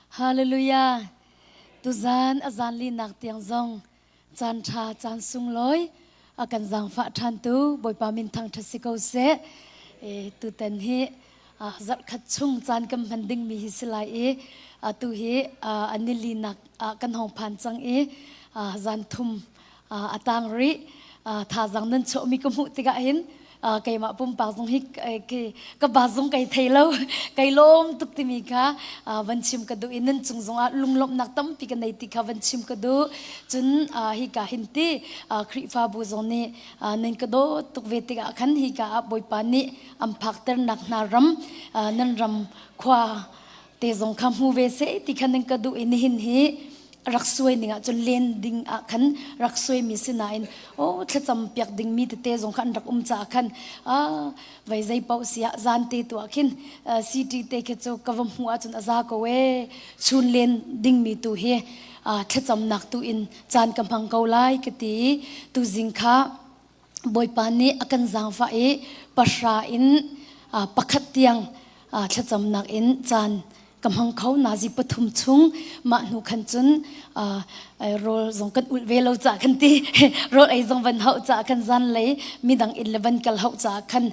Hallelujah. Tuzan a zan linak tiang zong caan ṭha caan sunglawi a kan zaangfah ṭhan tu Bawipa min thangṭhat si ko seh. E, tutan hi zarhkhat chung caan kan hman dingmi hi si lai i atu hi a nilinak ah kan hong phan cang i zan thum a tang rih. Thazaang nan chuahmi ka hmuh tikah hin keimah pumpak zong hi ka ba zong kai thei lo kai lawm tuk timi kha van chim ka duh i nan cung zongah lunglawmhnak tampi ka nei ti kha van chim ka duh. Cun hika hin ti Khrihfabu zong nih nan ka dawt tuk ve tikah khan hika ah Bawipa nih an phakternak hna ram nan ram khua te zong kha hmu ve seh ti kha nan ka duh i nihin hi rak suai ning ah cun len ding ah khan rak suai mi si nain o thlacam piak ding mi tete zong kha an rak um caah khan a vai zei paoh si ah zan te tu ah khin city te khi cu ka va hmu ahcun a za ko e chun len ding mi tu hi thlacamnak tu in caan ka hmang ko lai ka ti tu zing kha Bawipa nih a kan zaangfah i pahra in pakhat tiang thlacamnak in caan ka hmang kho nazi pathum chung. Mah hnu khan cun rawl zong kan ulh ve lo ca kan ti, rawl ei zong van hauh ca khan, zanlei midang inn le van kal hauh ca khan.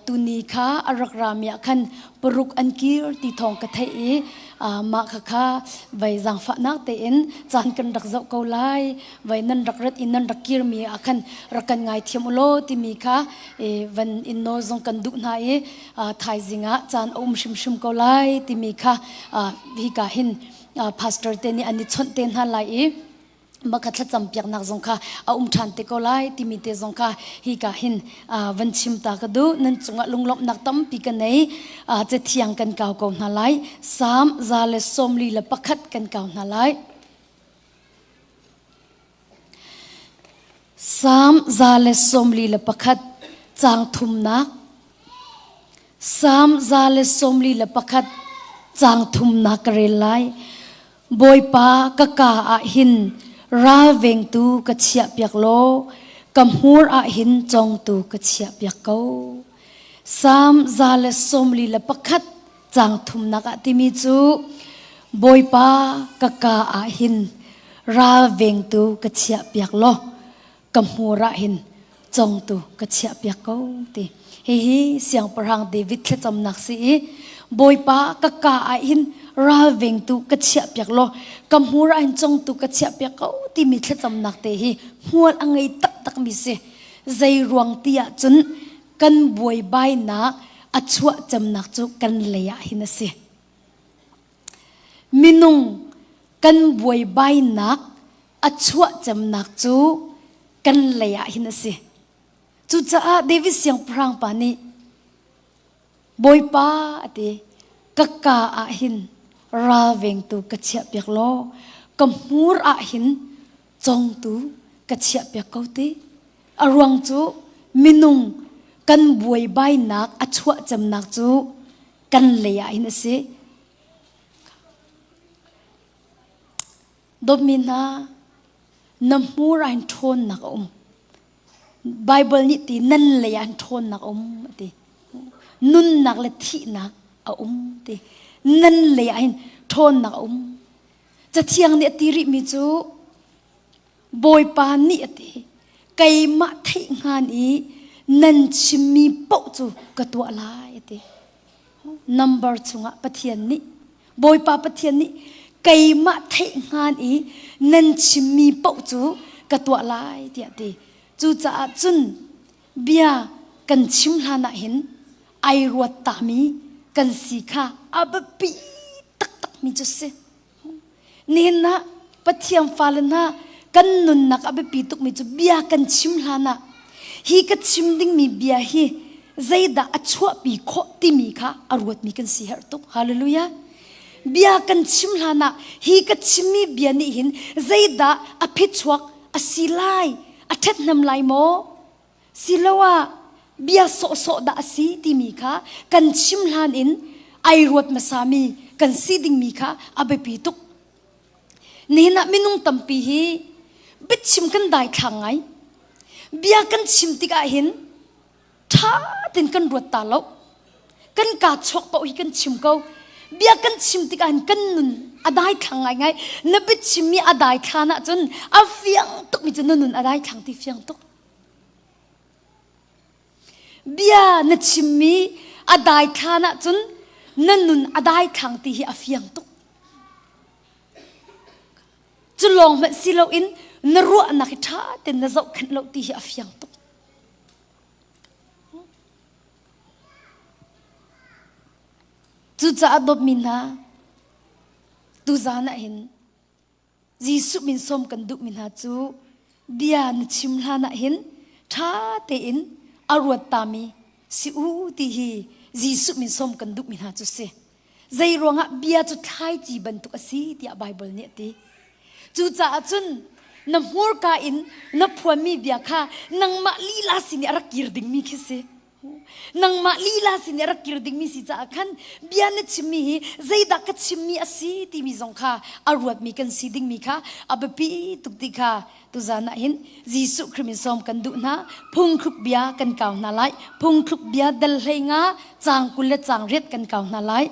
Tuni kha a rak rami ah khan paruk an kir ti thawng ka theih i mah kha vai zaangfahnak tein caan kan rak zoh ko lai, vai nan rak rat in nan rak kirmi ah khan rak kan ngaithiam u law timi kha van in nawl zong kan duh hna i thaizing ah caan a um hrimhrim ko lai timi kha hika hin pastor te nih an i chawnh te hna lai i maka thlacam piaknak zong kha a um ṭhan te ko lai timi te zong kha hika hin van chim ta ka duh. Nan cungah lunglawmhnak tampi ka nei. Cathiang kan kau ko hna lai. Salm 141 kan kau hna lai. Salm 141 caang thumnak. Salm 141 caang thumnak ka rel lai. Bawipa, ka ka ah hin ralvengtu ka chiahpiak law ka hmur ah hin congtu ka chiahpiak ko. Salm 141 caang thumnak ah timi cu Bawipa, ka ka ah hin ralvengtu ka chiahpiak law ka hmur ah hin congtu ka chiahpiak ko ti. Hihi Siangpahrang David thlacamnak si i Bawipa, ka ka ah hin ralvengtu ka chiahpiak law ka hmur ah hin congtu ka chiahpiak ko timi thlacamnak te hi hmual a ngei taktakmi si. Zei ruang ti ahcun kan buaibainak a chuah cemnak cu kan lei ah hin a si. Minung kan buaibainak a chuah cemnak cu kan lei ah hin a si. Cucaah David siangpahrang pa nih Bawipa a ti, ka ka ah hin ralvengtu ka chiahpiak law ka hmur ah hin congtu ka chiahpiak ko ti. A ruang cu minung kan buaibainak a chuah cemnak cu kan lei ah hin a si. Dawtmi hna, na hmur ah hin ṭhawnnak a um. Bible nih ti nan lei ah hin ṭhawnnak a um a ti. Nunnak le thihnak a um ti. Nan lei ah hin ṭhawnnak a um. Cathiang nih a ti rihmi cu Bawipa nih a ti, keimah theih hngan i nan chimmi paoh cu ka tuah lai a ti. Number chungah Pathian nih, Bawipa Pathian nih keimah theih hngan i nan chimmi paoh cu ka tuah lai tiah a ti. Cucaah cun bia kan chim hlan ah hin ai ruat tami kan si kha a biapi taktakmi cu si. Nihin ah Pathian fale hna kan nunnak a biapi tukmi cu bia kan chim hlan ah hi ka chim dingmi bia hi zeidah a chuahpi khawh timi kha a ruatmi kan si herh tuk. Hallelujah. Bia kan chim hlan ah hi ka chimmi bia nih hin zeidah a phichuak a si lai, a ṭhathnem lai maw? Siloah bia sawhsawh dah a si timi kha kan chim hlan in ai ruat hmasami kan si dingmi kha a biapi tuk. Nihin ah minung tampi hi biachim kan daithlang ngai. Bia kan chim tikah hin ṭha tein kan ruat ta lo. Kan kaa chuak paoh hi kan chim ko. Bia kan chim tikah hin kan nun a daithlang ngaingai. Na biachimmi a daithlan ahcun a fiang tukmi cu na nun a daithlang ti fiang tuk. Bia na chimmi a daithlan ahcun na nun a daithlang ti hi a fiang tuk. Cu lawng hmanh si loin na ruahnak hi ṭha tein na zohkhenh lo ti hi a fiang tuk. Cucaah dawtmi hna, tuzaan ah hin Jesuh min sawm kan duhmi hna cu bia na chim hlan ah hin ṭha tein a ruat tami si u ti hi Jesuh min sawm kan duhmi hna cu si. Zei ruangah bia cu thlaici bantuk a si tiah Baibal nih a ti. Cucaah cun na hmurka in na phuanmi bia kha nangmah lila sin i a rak kir dingmi khi si. Nangmah lila sin i a rak kir dingmi si caah khan bia na chimmi hi zeidah ka chimmi a si timi zong kha a ruatmi kan si dingmi kha a biapi tuk ti kha tuzan ah hin Jesuh Khrih min sawm kan duh hna. Phungthluk bia kan kau hna lai. Phungthluk bia dal hlei nga caang 20 le caang riat kan kau hna lai.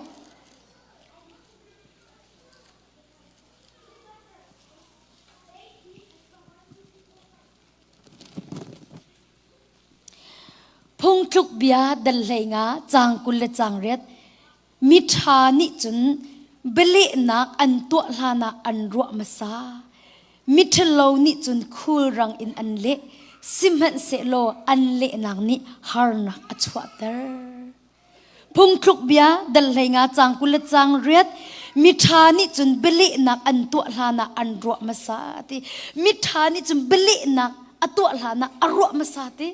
Phungthluk bia dal hlei nga caang 20 le caang riat Miṭha nih cun bialehnak an tuah hlanah an ruah hmasa. Miṭhalo nih cun khulrang in an leh, sihmanhsehlaw an lehnak nih harnak a chuahter. Phungthluk bia dal hlei nga caang 20 le caang riat miṭha nih cun bialehnak an tuah hlanah an ruah hmasa ti. Miṭha nih cun bialehnak a tuah hlanah a ruah hmasa ti.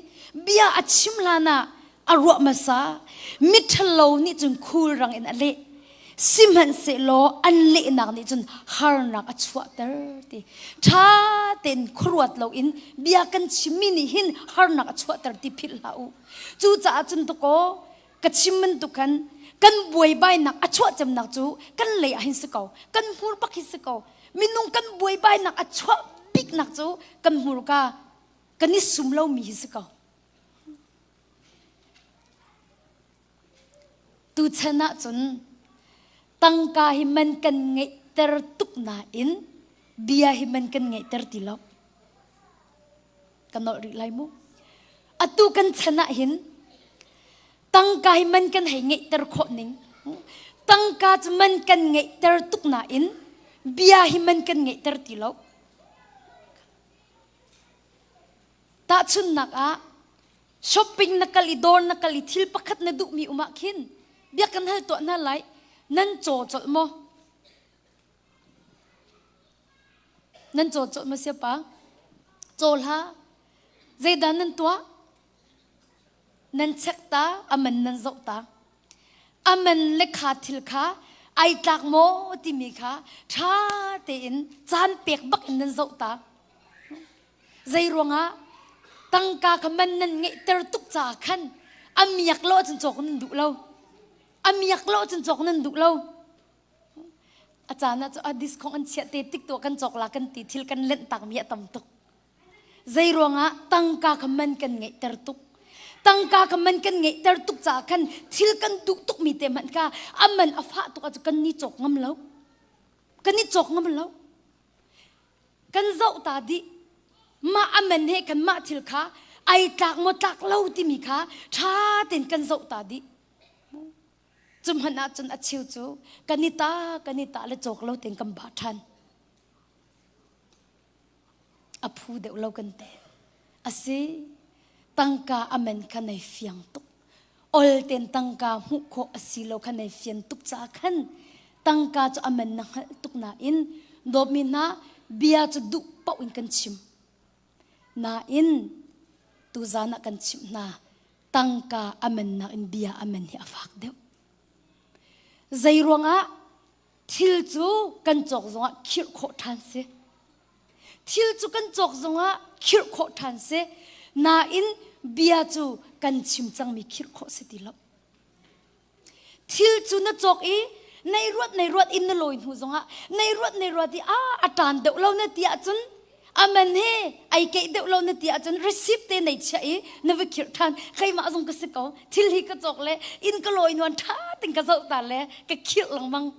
Bia a chim hlanah a ruah hmasa miṭhalo nih cun khulrang in a leh sihmanhsehlaw an lehnak nih cun harnak a chuahter ti ṭha tein khuaruat loin bia kan chimmi nih hin harnak a chuahter ti philh hlah u cucaah cun tukaw ka chim bantuk khan kan buaibainak a chuah cemnak cu kan lei ah hin si ko kan hmur bak hi si ko minung kan buaibainak a chuah biknak cu kan hmurka kan i sum lomi hi si ko Tuchan ahcun tangka hi man kan ngeihter tuk nain bia hi man kan ngeihter ti lo. Ka nolh rih lai mu. Atu kan chan ah hin tangka hi man kan hei ngeihter khawh ning. Tangka cu man kan ngeihter tuk nain bia hi man kan ngeihter ti lo. Tahchunhnak ah, shopping na kal i dawr na kal i thil pakhat na duhmi um ah khin bia kan hal tuah hna lai. Nan caw colh maw? Nan caw colh maw siapa? Caw hlah. Zeidah nan tuah? Nan check ta, a man nan zoh ta. A man le kha thil kha ai tlak maw timi kha ṭha tein caan pek bak in nan zoh ta. Zei ruangah tangka kha man nan ngeihter tuk caah khan a miak lo ahcun cawk nan duh lo. A miak lo ahcun cawk nan duh lo. A caan ah cu a discount an chiah te tik tuah kan cawk la kan ti thil kan lenh takmi a tam tuk. Zei ruangah tangka kha man kan ngeihter tuk. Tangka kha man kan ngeihter tuk caah khan thil kan duh tukmi te hmanh kha a man a fah tuk ahcun kan ni cawk ngam lo. Kan i cawk ngam lo. Kan zoh ta dih. Mah a man he khan mah thil kha ai tlak maw tlak lo timi kha ṭha tein kan zoh ta dih. Cu hmanh ahcun a cheu cu kan i ta kan i ta le cawk lo tein kan bah ṭhan. A phu deuh lo kan ti. A si, tangka a man kha nei fiang tuk. Ol tein tangka hmuh khawh a si lo kha nei fian tuk caah khan tangka cu a man na hngalh tuk nain dawtmi hna bia cu duh paoh in kan chim. Nain tuzaan ah kan chimh hna tangka a man nakin bia a man hi a fak deuh. Zei ruangah thil cu kan cawk zongah khirh khawh ṭhan si. Thil cu kan cawk zongah khirh khawh ṭhan si. Nain bia cu kan chim cangmi khirh khawh si ti lo. Thil cu na cawk i nei ruat nei ruat in na lawi hnu zongah nei ruat nei ruat i a a ṭan deuh lo na ti ahcun Aman hi ai keih deuh lo na ti ahcun receipt te nei chiah i na va khirh ṭhan. Keimah zong ka si ko. Thil hi ka cawk le inn ka lawi hnuan ṭha ting ka zoh ta le ka khirh lengmang.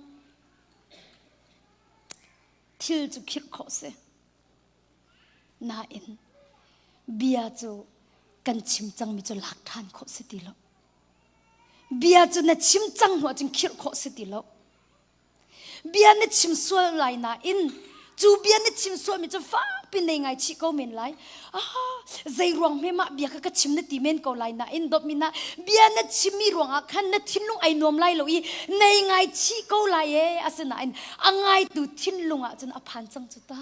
Thil cu khirh khawh si. Nain bia cu kan chim cangmi cu lak ṭhan khawh si ti lo. Bia cu na chim cang hnu ahcun khirh khawh si ti lo. Bia na chim sual lai nain cu bia na chim sualmi cu fakpi nei ngai chih ko men lai. Ah, zei ruang hme mah bia kha ka chim na ti men ko lai nain dawtmi na bia na chimmi ruangah khan na thinlung ai nuam lai lo i nei ngai chih ko lai ee asinain a ngaitu thinlung ah cun a phan cang cu ta.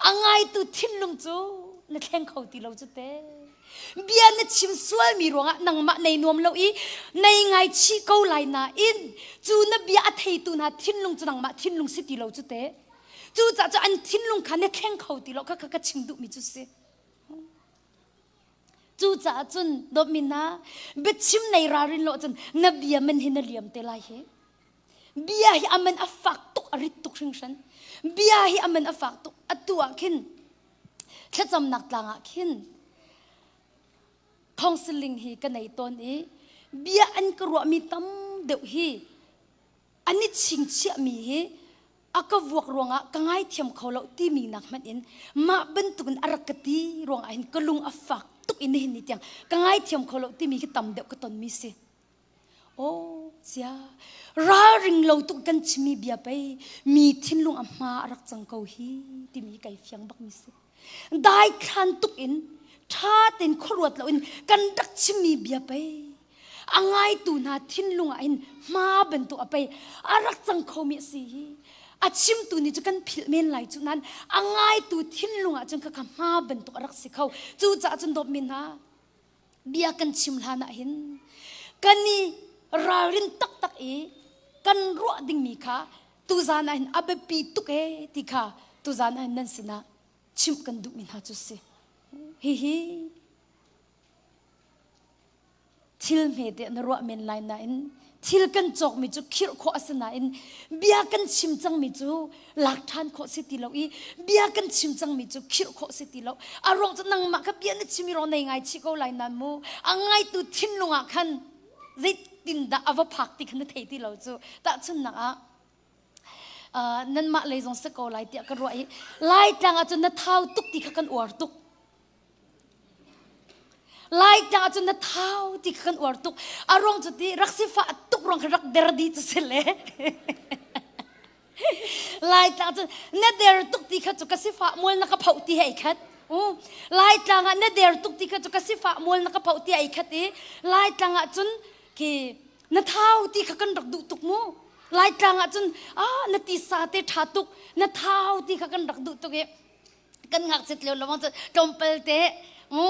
A ngaitu thinlung cu na thleng kho ti lo cu te. Bia na chim sualmi ruangah nangmah nei nuam lo i nei ngai chih ko lai nain cu na bia a theitu hna thinlung cu nangmah thinlung si ti lo cu te. Cucaah cu an thinlung kha na thleng kho ti lo kha kha ka chim duhmi cu si. Cucaah cun dawtmi hna biachim nei ralrin lo cun na bia man hi na liam te lai hi. Bia hi a man a fak tuk, a rit tuk hringhran. Bia hi a man a fak tuk. Atu ah khin thlacamnak tlang ah khin counseling hi ka nei tawn i bia an ka ruahmi tam deuh hi an i chingchiahmi hi a ka vuak ruangah ka ngaithiam kho lo timi nak hmanh in mah bantukin a rak ka ti ruangah hin ka lung a fak tuk i nihin ni tiang ka ngaithiam kho lo timi khi tam deuh ka tonmi si. Aw cia ralring lo tuk kan chimmi bia pei mi thinlung a hma a rak cang ko hi timi kai fiang bak mi si. Daithlan tuk in ṭha tein khuaruat lo in kan rak chimmi bia pei a ngaitu hna thinlung ah hin hma bantuk a pei a rak cang khomi a si hi. A chimtu nih cu kan philh men lai cu nain a ngaitu thinlung ah cun khakha hma bantuk a rak si kho. Cucaah cun dawtmi hna bia kan chim hlan ah hin kan i ralrin taktak i kan ruah dingmi kha tuzan ah hin a biapi tuk ee ti kha tuzan ah hin nan sinah chimh kan duhmi hna cu si. Hihi thil hmete na ruah men lai nain thil kan cawkmi cu khirh khawh a si nain bia kan chim cangmi cu lak ṭhan khawh si ti lo i bia kan chim cangmi cu khirh khawh si ti lo a ruang cu nangmah kha bia na chim i ro nei ngai chih ko lai nan mu a ngaitu thinlung ah khan zeitindah a va phak ti kha na thei ti lo cu tahchunhnak ah nanmah lei zong si ko lai tiah ka ruah i Laitlang ah cun na thau tuk ti kha kan uar tuk Laitlang ah cun na thau ti kha kan uar tuk. A ruang cu ti rak sifah tuk ruang kha rak der dih cu si le. Laitlang cun na der tuk ti kha cu ka sifah mual na ka phoh ti he ai khat. U Laitlang ah na der tuk ti kha cu ka sifah mual na ka phoh ti ai khat i Laitlang ah cun khi na thau ti kha kan rak duh tuk mu. Laitlang ah cun ah na tisa te ṭha tuk na thau ti kha kan rak duh tuk i kan ngakchiat lio lawng cu tlawmpal te mu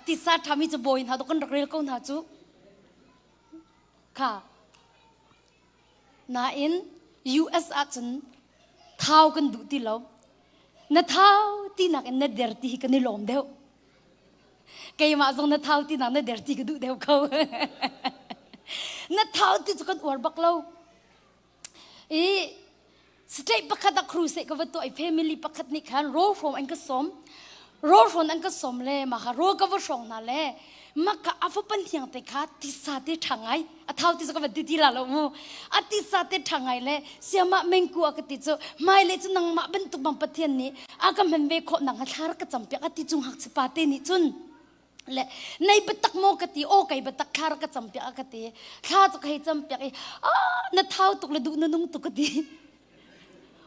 tisa ṭhami cu bawi hna kan rak rel ko hna cu kha nain US ahcun thau kan duh ti lo na thau tinak in na der ti hi kan i lawm deuh keimah zong na thau tinak na der ti ka duh deuh ko na thau ti cu kan uar bak lo I state pakhat ah crusade ka va tuah i family pakhat nih khan rawlhrawm an ka sawm. Rawlhrawn an ka sawm le mah kha rawl ka va hrawng hna le maka a va pan te kha tisa te ṭha ngai a thau ti cu ka va ti ti la lo mu a tisa te ṭha ngai le siamah mengku a ka ti cu hmailei cu nangmah bantuk bang Pathian nih a ka hman ve khawh nak hnga thla rak ka campiak a ti cung ngakchia pa te nih cun le nei biatak maw ka ti aw kei biatak thla rak ka campiak a ka ti thla cu ka hei campiak i ah na thau tuk le duh na nung tuk ka ti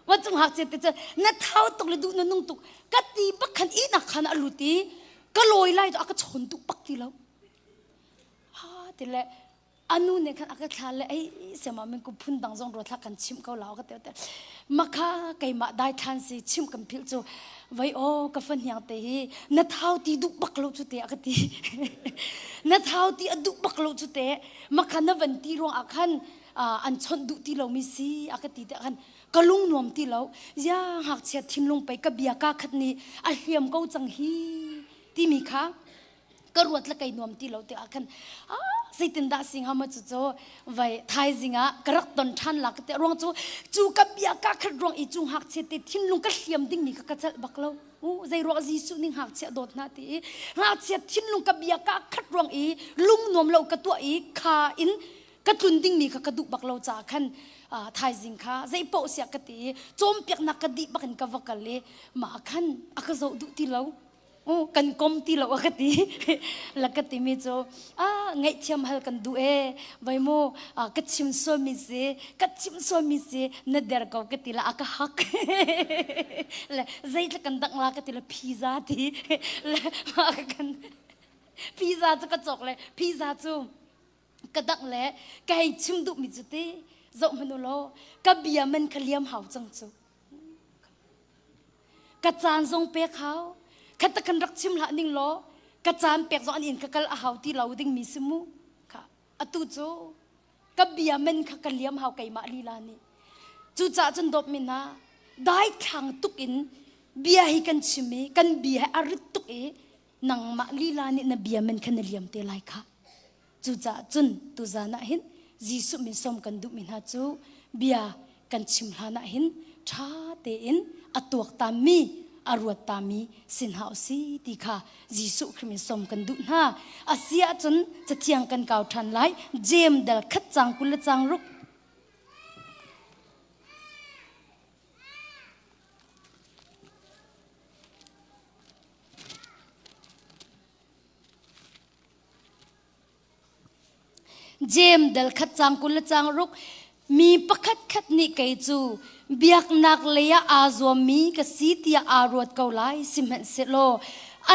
wa cung hak te cu na thau tuk le duh na nung tuk ka ti bak khan ihnak khan a lut i ka lawi lai cu a ka chawn duh bak ti lo ha ti le anu nih khan a ka thla le ei siama min ku phun dang zong ruathla kan chimh ko la ka te te makha keimah dai thlan si chimh kan philh cu vai o ka fa hniang te hi na thau ti duh bak lo cu te a ka ti na thau ti a duh bak lo cu te makha na van ti ruang ah khan an chawnh duh ti lomi si a ka ti te khan ka lung nuam ti lo ya ngakchia thinlung pei ka bia ka khat ni a hliam ko cang hi timi kha. Ka ruat le kai nuam ti lo ti ah khan ah zeitindah si hnga maw cucu vai thaizing ah ka rak ton ṭhan la ka ti ruang cu cu ka bia ka khat ruang i cu ngakchia te thinlung ka hliam dingmi kha ka celh bak lo. Zei ruang Jesuh nih ngakchia dawt hna ti i ngakchia thinlung ka bia ka khat ruang i lung nuam lo ka tuah i kha in ka tlun dingmi kha ka duh bak lo caah khan thaizing kha zei paoh siah ka ti i cawnpiaknak ka dih bak in ka va kal i mah khan a ka zoh duh ti lo. Kan kom ti lo a ka ti. La ka timi cu ah ngaihthiam hal kan duh e vai mu ka chim sualmi si ka chim sualmi si na der ko ka ti la a ka hak. Le zeitluk kan dang la ka ti la pizza ti. Le kan pizza cu ka cawk le pizza cu ka dang le ka hei chim duhmi cu ti zoh hmanh u law ka bia man kha liam hau cang cu. Ka caan zong pek hau. Khat kan rak chim hlah ning law ka caan pek zong an inn ka kal a hau ti lo dingmi si mu. Kha atu cu ka bia men kha ka liam hau keimah lila nih. Cucaah cun dawtmi hna daithlang tuk in bia hi kan chim i kan bia hi a rit tuk i nangmah lila nih na bia men kha na liam te lai kha. Cucaah cun tuzan ah hin Jesuh min sawm kan duhmi hna cu bia kan chim hlan ah hin ṭha tein a tuaktanmi a ruat tami si hna u si ti kha Jesuh Khrih min sawm kan duh hna. A si ahcun cathiang kan kau ṭhan lai. Jeim dal khat cang 20 le cang ruk. Jeim dal khat cang 20 le cang ruk mi pakhat khat nih kei cu biaknak lei ah aa zuammi ka si tiah aa ruat ko lai sihmanhsehlaw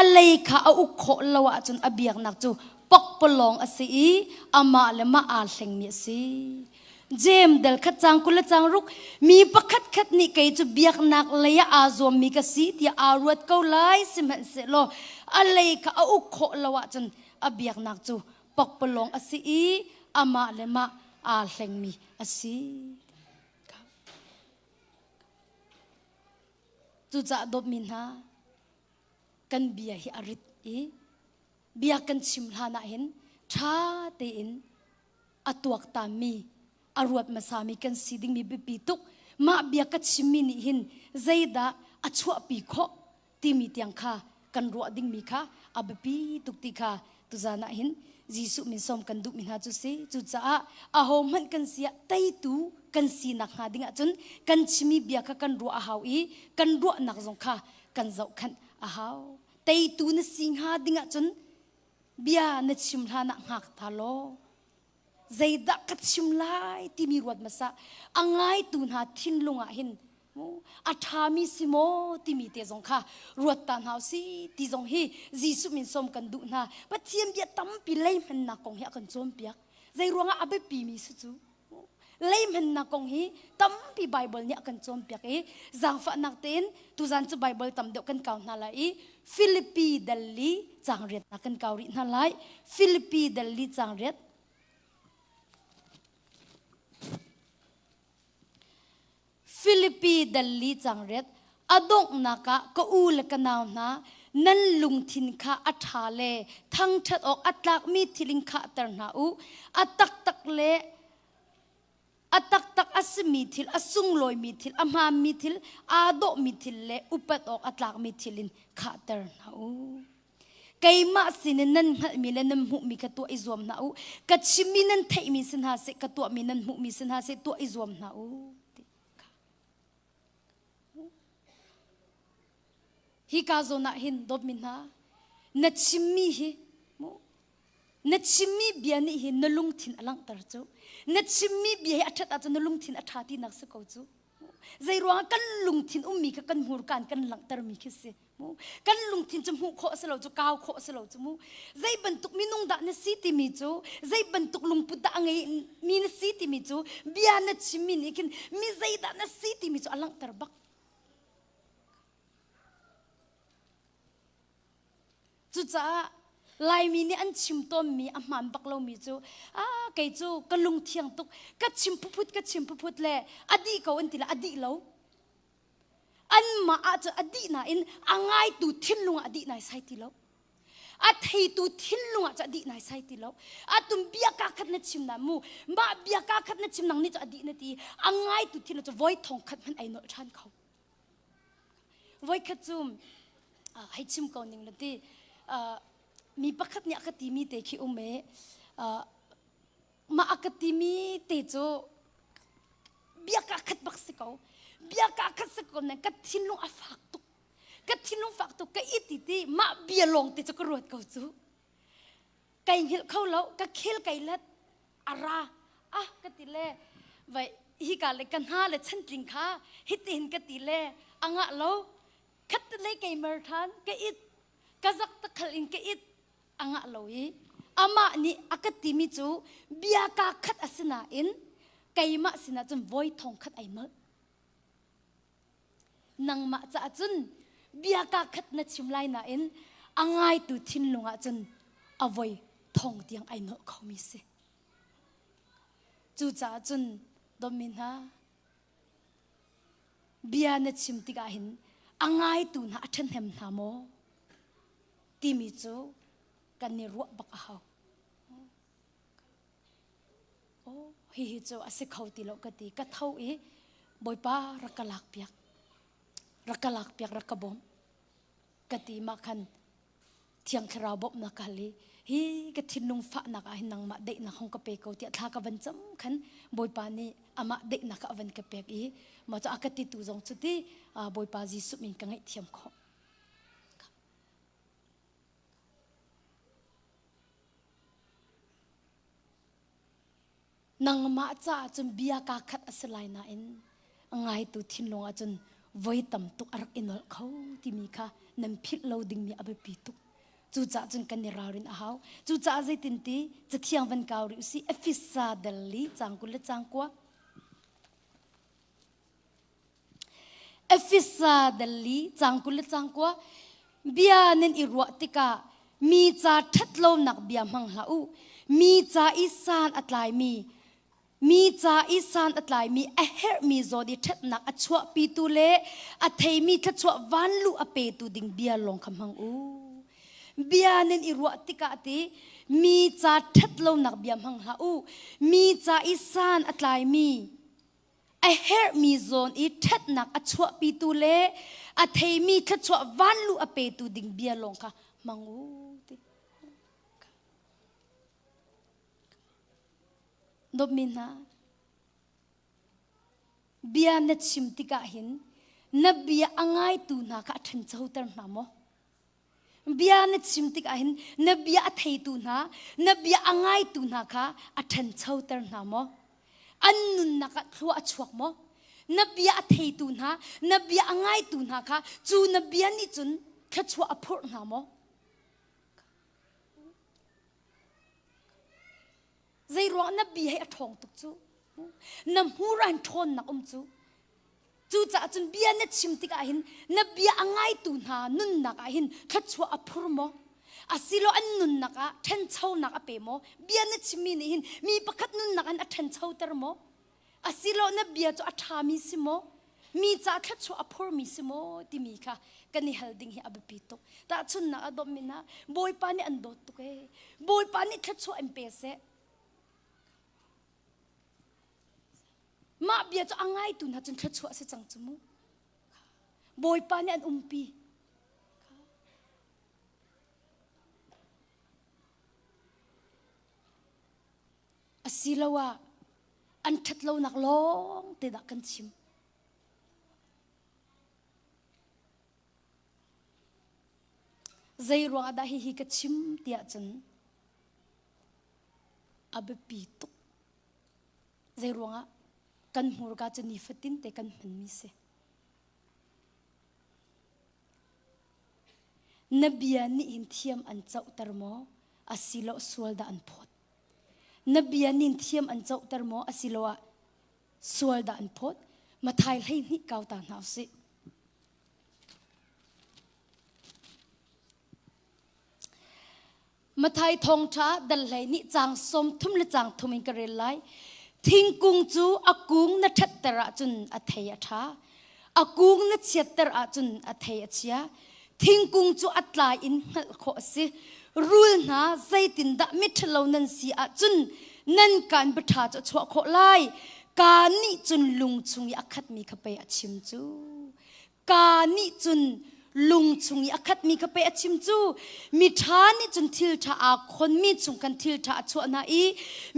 a lei kha a uk khawh lo ahcun a biaknak cu pokpalawng a si i amah le mah aa hlengmi a si. Jeim dal khat cang 20 le cang ruk mi pakhat khat nih kei cu biaknak lei ah aa zuammi ka si tiah aa ruat ko lai sihmanhsehlaw a lei kha a uk khawh lo ahcun a biaknak cu pokpalawng a si i amah le mah aa hlengmi a si. Cucaah dawtmi hna kan bia hi a rit i bia kan chim hlan ah hin ṭha tein a tuaktanmi a ruat hmasami kan si dingmi biapi tuk mah bia ka chimmi nih hin zeidah a chuahpi khawh timi tiang kha kan ruah dingmi kha a biapi tuk ti kha tuzan ah hin Jesuh min sawm kan duhmi hna cu si cucaah aho hmanh kan si ah teitu kan sinak hnga ding ahcun kan chimmi bia kha kan ruah a hau i kan ruahnak zong kha kan zohkhanh a hau teitu na si hnga ding ahcun bia na chim hlan ah hngak ta law zeidah ka chim lai timi ruat hmasa a ngaitu hna thinlung ah hin a ṭhami si maw timi te zong kha ruat ta hna si ti zong hi Jesuh min sawm kan duh hna Pathian bia tampi leihmannak kong hi a kan cawnpiak zei ruangah a biapimi si cu leihmannak kong hi tampi Bible nih a kan cawnpiak i zaangfahnak tein tuzan cu Bible tam deuh kan kau hna lai i Filipi dal li caang riatnak kan kau rih hna lai Filipi dal li caang riat Filipi dal li caang riat a donghnak ah ka u le ka nau hna nan lungthin kha a ṭha le thangṭhat awk a tlakmi thil in khahter hna u a taktak le a taktak a simi thil a sunglawimi thil a hmaanmi thil aa dawhmi thil le upat awk a tlakmi thil in khahter hna u keimah sinin nan hngalhmi le nan hmuhmi kha tuah i zuam hna u ka chimmi nan theihmi si hna seh ka tuahmi nan hmuhmi si hna seh tuah i zuam hna u Hi ka zawn ah hin dawtmi hna na chimmi hi na chimmi bia nih hin na lungthin a langhter cu na chimmi bia hi a ṭhat ahcun na lungthin a ṭha tinak si ko cu zei ruangah kan lungthin ummi kha kan hmurka in kan langhtermi khi si kan lungthin cu hmuh khawh a si lo cu kau khawh a si lo cu mu zei bantuk minung dah na si timi cu zei bantuk lungput dah a ngei mi na si timi cu bia na chimmi nih khin mi zeidah na si timi cu a langhter bak Cucaah Laimi nih an chim tawnmi a hmaan bak lomi cu ah kei cu ka lungthiang tuk ka chim phuphut ka chim phuphut le a dih ko an ti le a dih lo anmah ah cun a dih nain a ngaitu thinlung ah a dih naisai ti lo. A theitu thinlung ah cu a dih naisai ti lo. Atum bia ka khat na chim na mu. Mah bia ka khat na chim nang ni cu a dih na ti. A ngaitu thinlung cu voi thong khat hmanh ai nolh ṭhan kho. Voi khat cu hei chim ko ning la ti. Mi pakhat nih a ka timi te khi um e. Mah a ka timi te cu bia ka khat bak si ko. Bia ka khat si ko nen ka thinlung a fak tuk. Ka thinlung fak tuk ka it ti ti mah bia lawng te cu ka ruat ko cu. Kai hngilh kho lo, ka khel kai let a ra. Ah ka ti le vai hi ka le ka hna le chantling kha hitihin ka ti le a ngah lo. Khat le kei mer than ka it ka zak takhal in ka it a ngah lo i amah nih a ka timi cu bia kaa khat a si nain keimah sinah cun voi thong khat ai molh. Nangmah caah cun bia kaa khat na chim lai nain a ngaitu thinlung ah cun a voi thong tiang ai nolh khomi si. Cucaah cun dawtmi hna bia na chim tikah hin a ngaitu hna a ṭhahnem hna maw? Timi cu kan i ruah bak a hau. Oh, hihi cu a si kho ti lo ka ti. Ka tho i Bawipa rak ka lak piak. Rak ka lak piak, rak ka bawm. Ka ti mah khan Thiang Thlarau bawmhnak ka hal i hi ka thinlung fahnak ah hin nangmah daihnak hong ka pe ko tiah thla ka van cam khan Bawipa nih amah daihnak a van ka pek i mah cu a ka titu zong cu ti Bawipa Jesuh min ka ngaihthiam khawh. Nangmah caah cun bia kaa khat a si lai nain a ngaitu thinlung ah cun voi tam tuk a rak i nolh kho timi kha nan philh lo dingmi a biapi tuk. Cucaah cun kan i ralrin a hau. Cucaah zeitinti Cathiang van kau rih usih Efesa dal li caang 20 le caang 9. Efesa dal li caang 20 le caang 9 bia nan i ruah tikah mi ca ṭhatlonak bia hmang hlah u. Mi ca i san a tlaimi mi ca i san a tlaimi a herhmi zawn i ṭhatnak a chuahpitu le a theimi thluachuah vanluh a petu ding bia lawng kha hmang u. Bia nan i ruah tikah ti mi ca ṭhatlonak bia hmang hlah u. Mi ca i san a tlaimi a herhmi zawn i ṭhatnak a chuahpitu le a theimi thluachuah vanluh a petu ding bia lawng kha hmang u ti. Dawtmi hna, bia na chim tikah hin na bia a ngaitu hna kha a ṭhanchoter hna maw? Bia na chim tikah hin na bia a theitu hna, na bia a ngaitu hna kha a ṭhanchoter hna maw? An nunnak ah thlua a chuak maw? Na bia a theitu hna, na bia a ngaitu hna kha cu na bia nih cun thluachuah a phurh hna maw? Zeiruang na bia hi a ṭhawng tuk cu? Na hmur ah hin ṭhawnnak um cu. Cucaah cun bia na chim tikah hin na bia a ngaitu hna nunnak ah hin thluachuah a phur maw? Asilo an nunnak ah ṭhenchonak a pe maw? Bia na chimmi nih hin mi pakhat nunnak in a ṭhenchoter maw? Asilo na bia cu a ṭhami si maw? Mi ca thluachuah a phurmi si maw? timi kha kan i hal ding hi a biapi tuk. Tahchunhnak a dawtmi hna, Bawipa nih an dawt tuk ee. Bawipa nih thluachuah in pe seh. Mah bia cu a ngaitu hna cun thluachuah a si cang cu mu. Bawipa nih an umpi. Asiloah an ṭhatlonak lawng te dah kan chim. Zei ruangah dah hihi ka chim tiah cun a biapi tuk. Zeiruangah kan hmurka cu nifatin te kan hmanmi si. Na bia nih hin thiam an cohter maw asiloah sual dah an phawt? Na bia nih thiam an cohter maw asiloah sual dah an phawt? Mathai 12 kau ta hna usih. Mathai thawngṭha dal hlei nih caang 30 le caang thum in ka rel lai. Thingkung cu a kung na ṭhatter ahcun a thei a ṭha. A kung na chiatter ahcun a thei a chia. Thingkung cu a tlai in hngalh khawh a si. Rul hna zeitindah miṭhalo nan si ahcun nan kaan biaṭha cu a chuah khawh lai? Kaa nih cun lung chung i a khatmi kha pei a chim cu. Kaa nih cun lung chung i a khatmi kha pei a chim cu. Miṭha nih cun thil ṭha aa khonmi chung khan thil ṭha a chuah hna i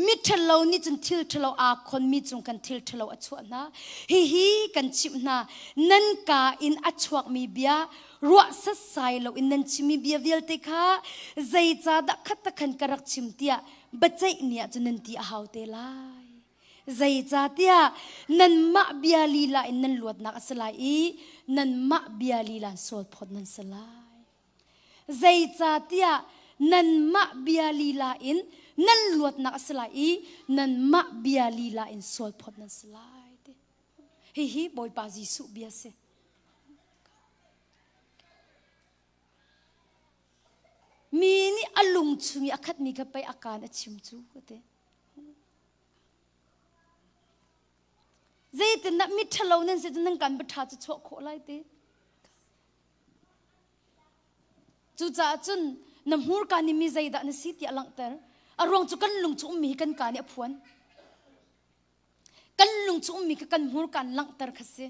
miṭhalo nih cun thil ṭhalo aa khonmi chung khan thil ṭhalo a chuah hna. Hihi kan chimh hna, nan kaa in a chuakmi bia ruah setsai loin nan chimmi bia vialte kha zeicahdah khat khan ka rak chim tiah biaceih ni ah cun nan ti a hau te lai. Zeicahtiah nanmah bia lila in nan luatnak a si lai i nanmah bia lila in sualphawt nan si lai. Zeicahtiah nanmah bia lila in nan luatnak a si lai i nanmah bia lila in sualphawt nan si lai. Hihi Bawipa Jesuh bia si. Mi nih a lung chung i a khatmi kha pei a kaan a chim cu ka ti. Zeitindah miṭhalo nan si cu nan kan biaṭha cu chuah khawh lai ti. Cucaah cun na hmurka nih mi zeidah na si ti a langhter. A ruang cu kan lung chung ummi hi kan ka nih a phuan. Kan lung chung ummi kha kan hmurka in langhter kha si.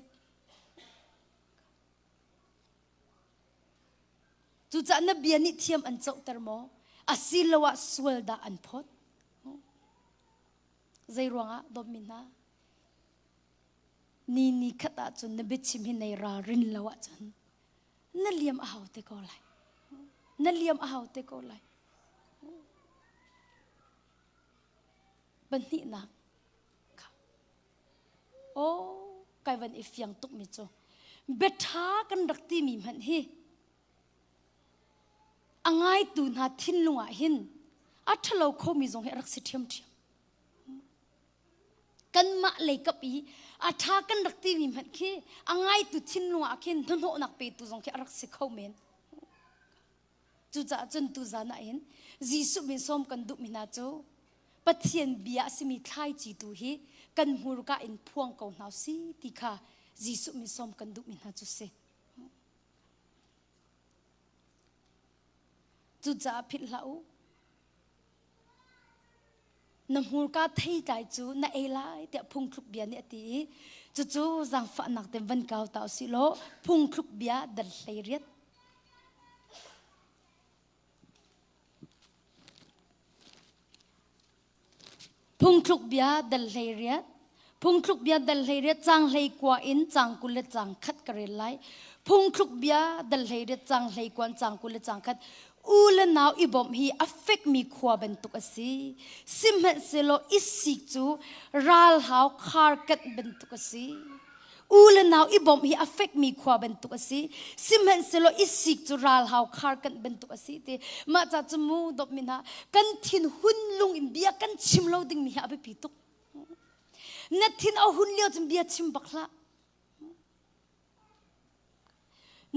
Cucaah na bia nih thiam an cohter maw? Asiloah sual dah an phawt? Zei ruangah dawtmi hna? Ni ni khat ahcun na biachim hi nei ralrin lo ahcun na liam a hau te ko lai. Na liam a hau te ko lai. Pahnihnak Aw, kai van i fiang tukmi cu biaṭha kan rak timi hmanh hi a ngaitu hna thinlung ah hin a ṭhalo khomi zong hi a rak si ṭhiamṭhiam. Kanmah lei kap i a ṭha kan rak timi hmanh khi a ngaitu thinlung ah khin hnahnawhnak petu zong khi a rak si kho men. Cucaah cun tuzan ah hin Jesuh min sawm kan duhmi hna cu Pathian bia a simi thlaici tu hi kan hmurka in phuang ko hna si ti kha Jesuh min sawm kan duhmi hna cu si. Cucaah philh hlah u. Na hmurka theitlai cu na ei lai tiah phungthluk bia nih a ti i cucu zaangfahnak te van kau ta usih law phungthluk bia dal 18. Phungthluk bia dal 18. Phungthluk bia dal 18 caang 19 in caang 20 le caang khat ka rel lai. Phungthluk bia dal 18 caang 19 in caang 20 le caang khat. U le nau i bawmh hi a fekmi khua bantuk a si. Sihmanhsehlaw i sik cu ralhau kharkanh bantuk a si. U le nau i bawmh hi a fekmi khua bantuk a si. Sihmanhsehlaw i sik cu ralhau kharkanh bantuk a si ti. Mah ca cu mu dawtmi hna kan thin hun lung in bia kan chim lo dingmi hi a biapi tuk. Na thin a hun lio cun bia chim bak hlah.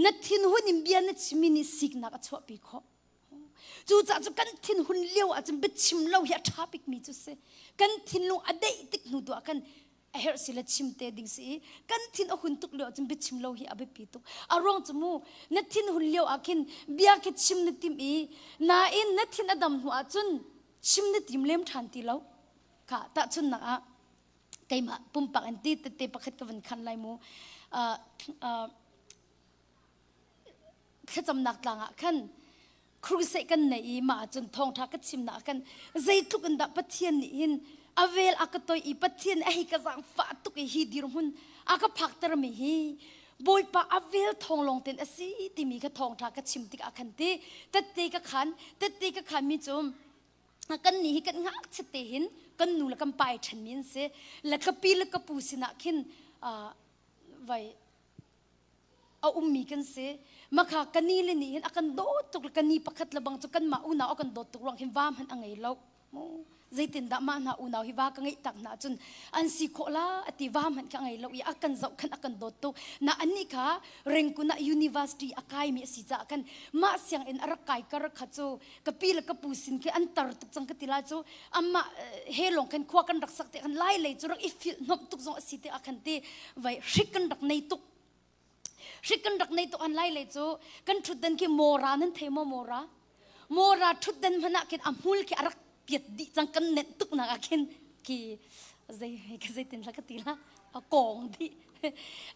Na thinhun in bia na chimmi nih siknak a chuahpi khawh. Cucaah cu kan thinhun lio ahcun biachim lo hi a ṭha bikmi cu si. Kan thinlung a daih tik hnu tu ah khan a herh si le chim te ding si i kan thin a hun tuk lio ahcun biachim lo hi a biapi tuk. A ruang cu mu na thinhun lio ah khin bia khi chim na tim i nain na thin a dam hnu ahcun chim na tim lem ṭhan ti lo. Kha tahchunhnak ah keimah pumpak in ti tete pakhat ka van khan lai mu. Uh, uh, thlacamnak tlang ah khan crusade kan nei i mah ahcun thawngṭha ka chimnak ah khan zeitluk in dah Pathian nih hin a vel a ka toi i Pathian a hei ka zaangfah tuk i hi dirhmun a ka phaktermi hi Bawipa a vel thawng lawng ten a si timi kha thawngṭha ka chim tikah khan ti tette ka khan tette ka khan mi cu kan nih hi kan ngakchiat te hin kan nu le kan pa ai ṭhenmi an si le ka pi le ka pu sinah khin vai a ummi kan si makha ka ni le nih hin a kan dawt tuk le ka ni pakhat le bang cu kanmah unau a kan dawt tuk ruang hin va hmanh a ngei lo zeitindah mah hna unau hi va ka ngeih tak hna cun an si khawh la ati va hmanh kha ngei lo i a kan zoh khan a kan dawt tuk na annih kha Rengkun ah university a kaimi a si caah khan mah sianginn a rak kai kar kha cu ka pi le ka pu sin khi an tar tuk cang ka ti lai cu amah he lawng khan khua kan rak sak te khan lai lei cu rak i filh hnawmh tuk zong a si te ah khan ti vai hrik kan rak nei tuk hrik kan rak nei tuk an lai lei cu kan thutdan khi mora nan thei maw mora? Mora ṭhutden hmanh ah khin a hmul khi a rak piat dih cang kan nenh tuk nak ah khin khi zei ka zeitin la ka ti la a kong dih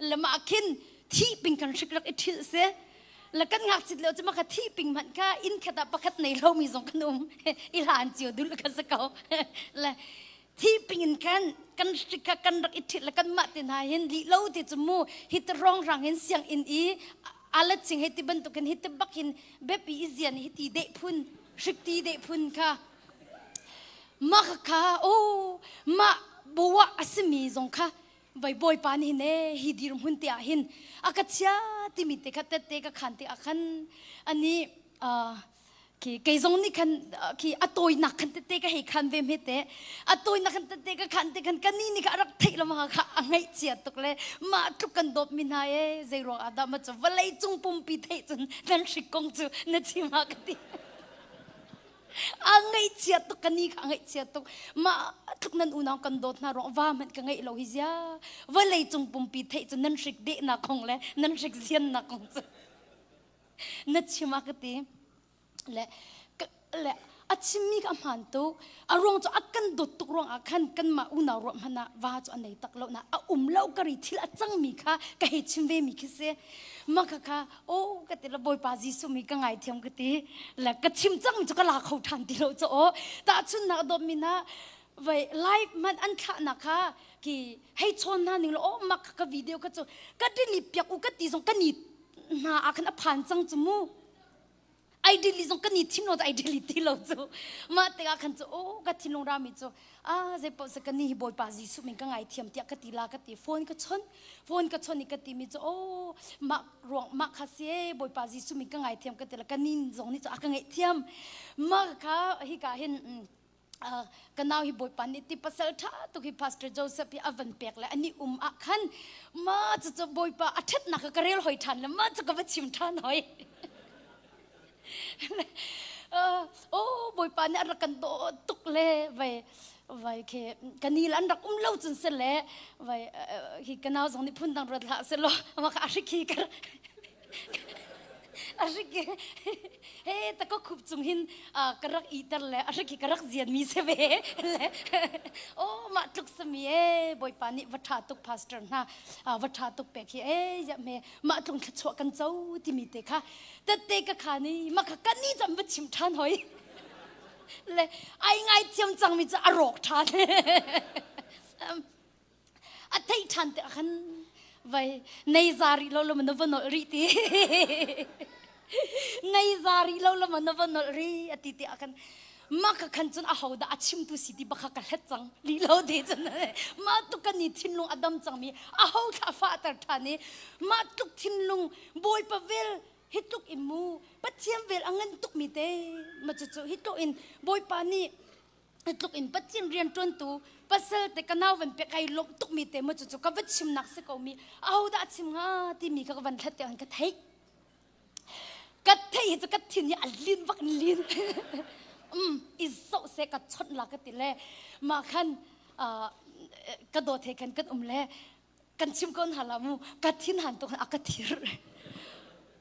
le mah khin thi ping kan hrik rak i ṭhilh si le kan ngakchit lio cu maka thi ping hmanh kha inn khat ah pakhat nei lomi zong kan um i hlan cio dul ka si ko le thi ping in khan kan hrik kha kan rak i ṭhilh le kan mah te hna hin lih lo ti cu mu hi te rong rang hin sianginn i alat ching hei ti bantukin hi te bak hin biapi i zian hi ti deh phun hrik ti deh phun kha mah kha o mah buwa asimi zong kha vai bawipa nih hin e hi dirhmun te ah hin a ka chia timi te kha tette ka khan te ah khan ani khi kei zong nih khan khi a tawinak khan tete ka hei khan ve hme te a tawinak khan tete ka khan te khan kani nih kha a rak theih lo ma kha a ngaih chia tuk le mah tluk kan dawt mi hna e zei ruang ah dah ma cu vawlei cung pumpi theih cun nan hrik kong cu na chim ha ka ti a ngaihchia tuk ka ni kha a ngaihchia tuk mah tluk nan unau kan dawt hna ruang va hmanh ka ngeih lo hi zia vawlei cung pumpi theih cu nan hrik dehnak kong le nan hrik ziannak kong cu na chim a ka ti le le a chimmi ka hmaan tuk a ruang cu a kan dawt tuk ruang ah khan kanmah unau ruah hmanh ah va cu a nei tak lo na a um lo ka ri thil a cangmi kha ka hei chim ve mi khi si ma kha kha o ka ti la bawipa Jesuh mi ka ngaithiam ka ti le ka chim cang cu ka la kho ṭhan ti lo cu o tahchunnak dawt mi na vai live man an thlah nak kha ki hei chawn hna ning lo o mak ka video ka cu ka delete piak u ka ti zong ka ni hna ah khan a phan cang cu mu ai delete zong kan i thim lo ai delete ti lo cu mah tikah khan cu oh ka thinlung rami cu ah zei paoh se ka ni hi bawipa Jesuh min ka ngaithiam tiah ka ti la ka ti phone ka chon phone ka chon i ka ti mi cu oh mah ruang mah kha si e bawipa Jesuh min ka ngaithiam ka ti la ka nin zong nih cu a ka ngaihthiam mah kha hika hin ka nau hi bawipa nih ti pasal ṭha tuk hi pastor Joseph hi a van pek le ani um ah khan ma cu cu bawipa a ṭhatnak ka rel hoi ṭhan le ma cu ka va chim ṭhan hoi oh bawipa nih a rak kan dawt tuk le vai vai khi kanil an rak um lo cun se le vai hi ka nau zong nih phun dang ruat hlah se law ma ka a khi ka a hrik he ta ka khup cung hin ka rak iter le a hrik hi ka rak zian mi se ve le o mah tluk sami e bawipa nih va tha tuk pastor hna va tha tuk pek hi e ya me mah tlung thluachuah kan co timi te kha tette ka kha ni ma kha kan ni zam va chim than hoi le ai ngai thiam cang mi cu a rawk than a theih ṭhan te khan vai nei za rih lo lama na va nolh rih ti nei za rih lo lama na va nolh rih a ti ti ah khan mah ka khan cun a ho dah a chimtu si ti baka ka hlet cang li lo te cun mah tuk kan ni thinlung a dam cang mi a ho thla fahter ṭhan i mah tluk thinlung bawipa vel hi tluk in mu pathian vel a ngan tuk mi te ma cu cu hi tluk in bawipa nih tluk in Pathian rianṭuantu pasal te ka nau van pek ai lawmh tukmi te mu cucu ka va chimnak si ko mi ahodah a chim hnga timi kha ka van hlat te ka theih ka theih hi cu ka thin hi a lin bak in lin um i zoh se ka chawnh la ka ti le mah khan ka dawt he khan kan um le kan chim ko hna la mu ka thin han tuk a ka thir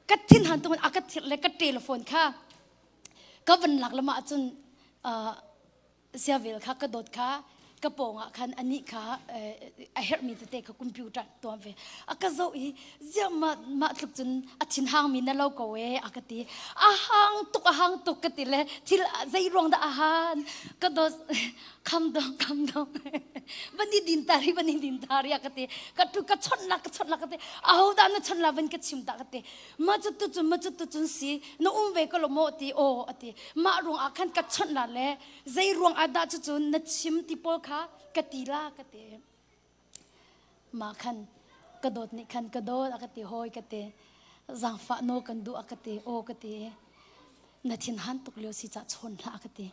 ka thin han tuk a ka thir le ka telephone kha ka van lak lama ahcun siavel kha ka dawt kha ka pawng ah khan anih kha a herhmi tete kha computer tuah ve a ka zoh i ziah mah mah tluk cun a thin hang mi na lo ko e a ka ti a hang tuk a hang tuk ka ti le thil zei ruang dah a han ka dawt kham dong kham dong van i din tari van i din tari a ka ti ka tu ka chawnh la ka chawnh la ka ti aho dah na chawnh la van ka chim ta ka ti ma cu tu cun ma cu tu cun si na um ve ko lo maw ti aw ati mah ruang ah khan ka chawnh la le zei ruang ah dah cucun na chim ti pawl kha ka ti la ka ti mah khan ka dawt nih khan ka dawt a ka ti hawi ka ti zaangfah nawl kan duh a ka ti aw ka ti na thin han tuk lio si cah chawn hlah a ka ti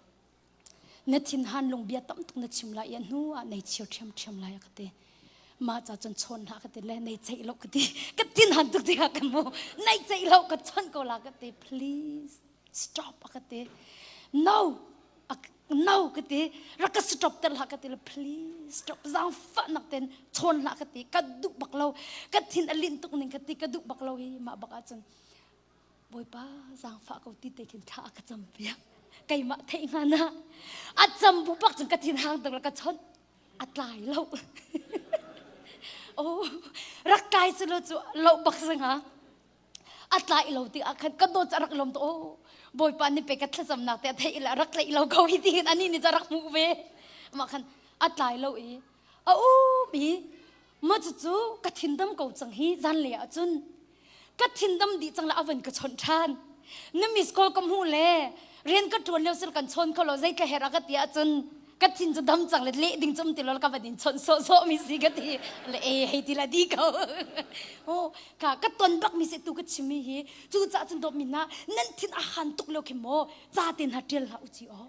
Na thinhan lungbia tam tuk na chim lai i a hnu ah nei chir ṭhiamṭhiam lai a ka ti. Mah ca cun chawn hlah ka ti le nei ceih lo ka ti. Ka thinhan tuk tikah ka mu. Nei ceih lo ka chawnh ko la ka ti. Please stop a ka ti. No no ka ti. Rak ka stop ter hlah ka ti le please stop zaangfahnak ten chawn hlah ka ti. Ka duh bak lo. Ka thin a linh tuk ning ka ti. Ka duh bak lo hi mah bak ahcun. Bawipa zaangfah ko ti te khin thla a ka cam piak. Keimah theih hnga na. A cam bu bak cun ka thin hang tuk ka chawnh. A tlai lo. Oh, rak tlai cu lo cu lo bak si hnga. A tlai lo ti ah khan ka dawt cu a rak lawm to. Oh, Bawipa nih pe ka thlacamnak te a theih le rak tlaih lo ko hi ti hin ani nih cu rak hmuh ve. Mah khan a tlai lo i a um i ma cucu ka thindam ko cang hi zanlei ah cun ka thindam dih cang le a van ka chawnh ṭhan na miss call ka hmuh le rian ka ṭuan lio sil kan chawn kho lo zei ka herh a ka ti ahcun ka thin cu dam cang le leh ding cum ti lo ka van in chawnh sawh sawh mi si ka ti le e hei ti la di ko oh ka ka ton bak mi se tu ka chim mi hi cu ca cun dawt mi na nan thin a han tuk lio khi maw ca te hna ṭial hlah u ci o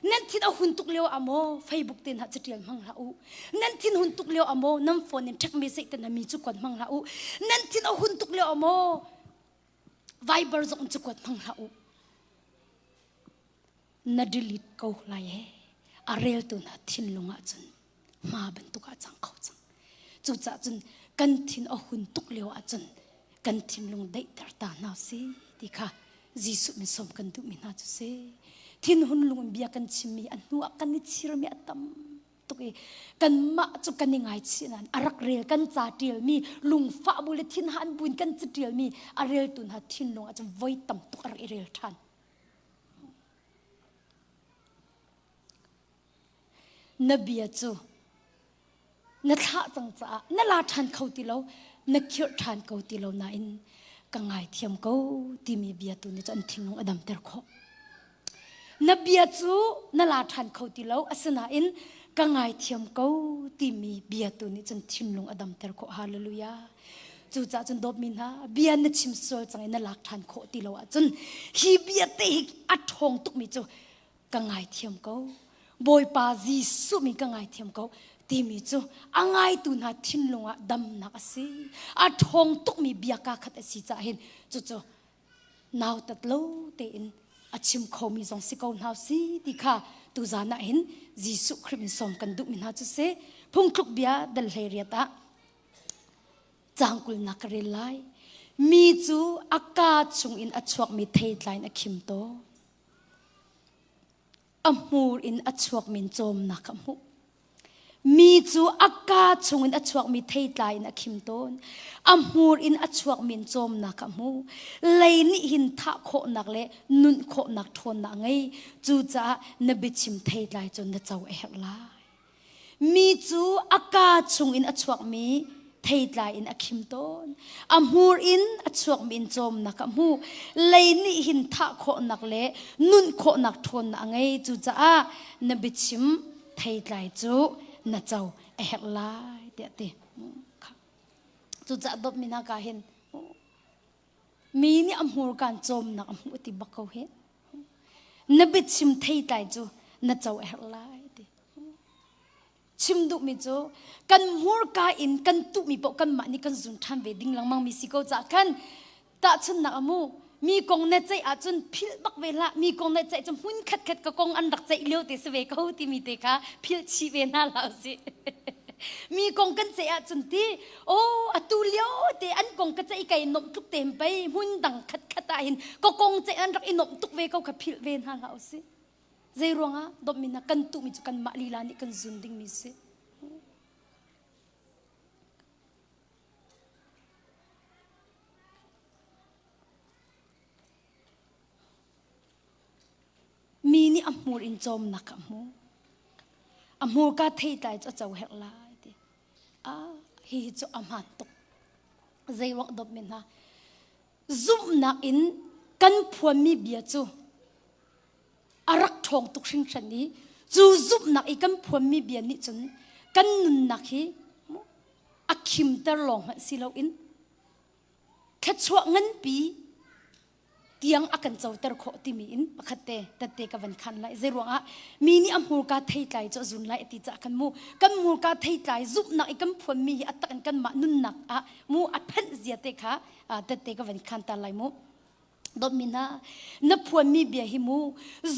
Nan thin a hun tuk lio ah maw Facebook te hna catial hmang hlah u. Nan thin hun tuk lio ah maw nan phone in text message te hna mi cu kuat hmang hlah u. Nan thin a hun tuk lio ah maw Viber zong cu kuat hmang hlah u. Na delete ko lai he. A reltu hna thinlung ah cun hma bantuk ah cang kho cang. Cucaah cun kan thin a hun tuk lio ah cun kan thinlung daihter ta hna si ti kha Jesuh min sawm kan duhmi hna cu si. Thinhun lung in bia kan chimmi a hnu ah kan i chirmi a tam tuk i kanmah cu kan i ngaichih nain a rak rel kan ca ṭialmi lungfah bu le thinhan buin kan ca ṭialmi a reltu hna thinlung ah cun voi tam tuk a rak i rel ṭhan. Na bia cu na thlah cang caah na la ṭhan kho ti lo na khirh ṭhan ko ti lo nain ka ngaithiam ko timi bia tu nih cun an thinlung a damter khawh. Na bia cu na la ṭhan kho ti lo asinain ka ngaithiam ko timi bia tu nih cun thinlung a damter khawh. Hallelujah. Cucaah cun dawtmi hna bia na chim sual cang i na lak ṭhan khawh ti lo ahcun hi bia te hi a ṭhawng tukmi cu ka ngaithiam ko Bawipa Jesuh min ka ngaithiam ko timi cu a ngaitu hna thinlung ah damnak a si a ṭhawng tukmi bia kaa khat a si caah hin cucu nautat lo tein a chim khomi zong si ko hna si ti kha tuzan ah hin Jesuh Khrih min sawm kan duhmi hna cu si phungthluk bia dal hlei riat ah caang kulnak ka rel lai mi cu a kaa chungin a chuakmi theitlai in a khim tawn A hmur in a chuakmi in cawmnak a hmuh. Mi cu a kaa chungin a chuakmi theitlai in a khim tawn. A hmur in a chuakmi in cawmnak a hmu. Lei nih hin thah khawhnak le nunh khawhnak ṭhawnnak a ngei. Cucaah na biachim theitlai cu na co a herh lai. Mi cu a kaa chungin a chuakmi theitlai in a khim tawn. A hmur in a chuakmi in cawmnak a hmu. Lei nih hin thah khawhnak le nun khawhnak ṭhawnnak a ngei. Cucaah na biachim theitlai cu na co a herh lai tiah a ti. Cucaah dawtmi hna ka hin mi nih a hmurka in cawmnak a hmuh ti bak ko hi. Na biachim theitlai cu na co a herh lai ti. Chim duhmi cu kan hmurka in kan tuhmi paoh kanmah nih kan zun ṭhan ve ding lengmang mi si ko caah khan tahchunhnak a mu mi kong na ceih ahcun philh bak ve hlah mi kong na ceih cu hmun khat khat ka kong an rak ceih lio te si ve ko timi te kha philh chih ve hna hlah usih mi kong kan ceih ahcun ti aw atu lio te an kong ka ceih kai nomh tluk te pei hmun dang khat khat ah hin ka kong ceih an rak i nomh tuk ve ko kha philh ve hna hlah usih zei ruangah dawtmi na kan tuhmi cu kanmah lila nih kan zun dingmi si Mi nih a hmur in cawmnak a hmu. A hmurka theitlai cu a co herh lai ti. Ah, hihi cu a hmaan tuk. Zei ruang dawt men hna. Zumhnak in kan phuanmi bia cu a rak ṭhawng tuk hringhran i cu zumhnak i kan phuanmi bia nih cun kan nunnak hi a khimter lawng hmanh si loin thluachuah nganpi tiang a kan coter khawh timi in pakhat te tette ka van khan lai zei ruangah mi nih a hmurka theitlai cu a zun lai ti caah kan mu kan hmurka theitlai zumhnak i kan phuanmi hi a tak in kanmah nunnak ah mu a phanh zia te kha tette ka van khan ta lai mu dawtmi hna na phuanmi bia hi mu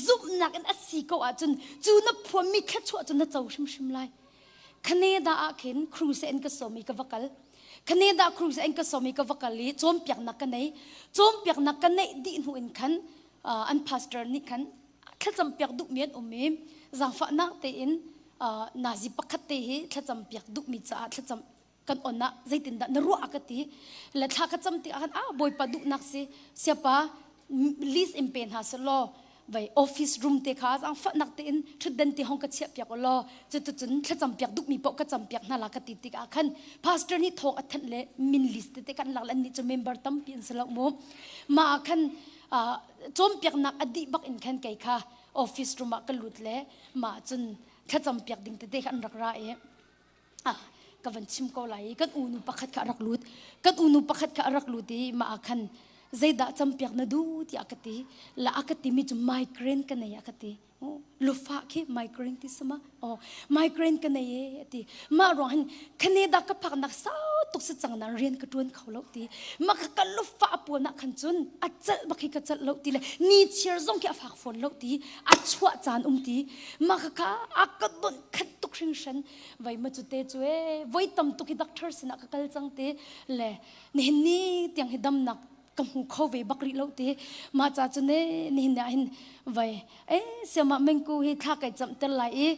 zumhnak in a si ko ahcun cu na phuanmi thluachuah cu na co hrimhrim lai. Canada ah khin crusade in ka sawm i ka va kal. Canada crusade in ka sawm i ka va kal i cawnpiaknak ka nei. Cawnpiaknak ka neih dih hnu in khan an pastor nih khan thlacam piak duhmi an um i zaangfahnak tein nazi pakhat te hi thlacam piak duhmi caah thlacam kan on ah zeitindah na ruah a ka ti le thla ka cam tikah khan ah bawipa duhnak si siapa list in pe hna selaw vai office room te kha zaangfahnak tein thutden te hong ka chiah piak law cuticun thlacam piak duhmi paoh ka cam piak hna la ka ti tikah khan pastor nih thawng a thanh le min list tete kan lak le an nih cu member tampi an si lo mu mah ah khan cawnpiaknak a dih bak in khan kei kha office room ah ka lut le mah cun thlacam piak ding tete kha an rak ra i ah ka van chim ko lai i kan unu pakhat kha a rak lut kan unu pakhat kha a rak lut i mah ah khan zeidah campiak na duh tiah ka ti la a ka timi cu migraine ka nei a ka ti lufa khi migraine ti sama oh migraine ka nei e ati mah ruang hin Canada ka phak nak sau tuk si cang na rian ka tuan kho lo ti ma ka ka lufa puan ah khan cun a chalh bak hi ka chalh lo ti le ni chiar zong khi a fak fawn lo ti a chuah caan um ti ma ka ka a ka don khat tuk hringhran vai ma cu te cu e voi tam tuk hi doctor sinah ka kal cang te le nihin ni tiang hi damnak ka hmu kho ve bak rih lo ti ma cha cu ne nihin ah hin vai e siama mengku hi thla kai cham ter lai i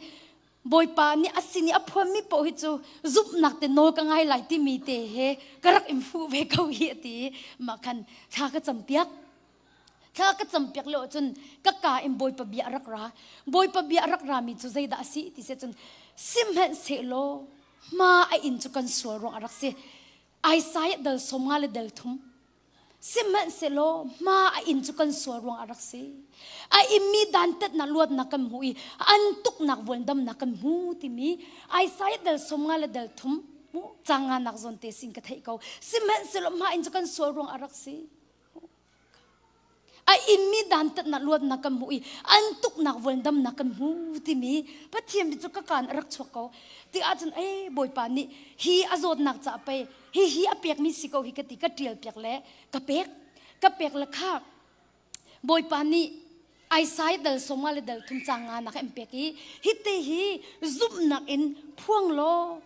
Bawipa nih a sin i a phuanmi paoh hi cu zumhnak te nawl ka ngai lai timi te he ka rak in fuh ve ko hi a ti mah khan thla ka cam piak Thla ka campiak lio ahcun ka ka in Bawipa bia a rak ra. Bawipa bia a rak rami cu zeidah a si ti si cun sihmanhsehlaw hma a inn cu kan sual ruang a rak si. Isaiah dal 50 le dal thum. Sihmanhsehlaw hma a inn cu kan sual ruang a rak si. A immi dantatnak luatnak kan hmu i an tuknak vuandamnak kan hmu timi Isaiah dal 50 le dal thum mu canga nak zawn te sin ka theih ko. Sihmanhsehlaw hma inn cu kan sual ruang a rak si. A inmi dantatnak luatnak kan hmu i an tuknak vuandamnak kan hmu timi Pathian cu ka kaan a rak chuak ko. Ti ahcun ei Bawipa nih hi a zawtnak ca pei hi hi a pekmi si ko hi ka ti ka ṭial piak le ka pek ka pek le kha Bawipa nih Isaiah dal sawmnga le dal thum cang nga nak an pek i hi te hi zumhnak in phuang law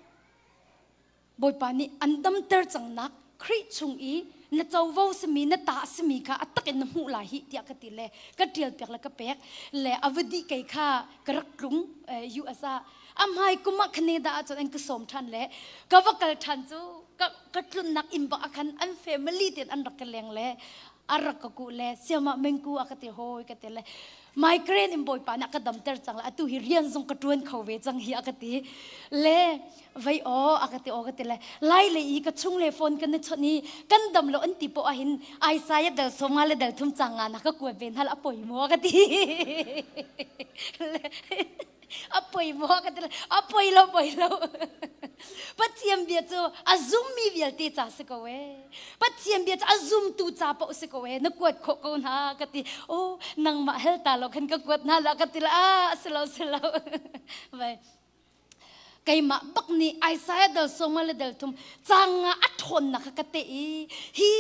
Bawipa nih an damter cangnak Khrih chung i na covo simi na ta simi kha a tak in na hmuh lai hi tiah ka ti le ka ṭial piak le ka pek le a va dih kei kha ka rak tlung US ah a hmai kum ah Canada ah cun an ka sawm ṭhan le ka va kal ṭhan cu ka ka tlunnak inn bak ah khan an family ten an rak ka leng le a rak ka kuh le siama mengku a ka ti hawi ka ti le migraine in bawipa nih a ka damter cang le atu hi rian zong ka ṭuan kho ve cang hi a ka ti le vei aw a ka ti aw ka ti le lai le i ka chung le phone kan i chawnh i kan dam lo an ti poh ahhin Isaiah dal som nga le dal thum cang nga na ka kuat ve hna a poi maw ka ti a poi maw ka ti a poi lo poi lo Pathian bia cu a zummi vialte ca si ko e Pathian bia cu a zumtu ca paoh si ko e na kuat khawh ko hna ka ti oh nangmah hel ta lo khan ka kuat hna la ka ti la ah si lo si lo vai keimah bak nih Isaiah dal sawma le dal thum cang nga a ṭhawnnak kha ka teh i hi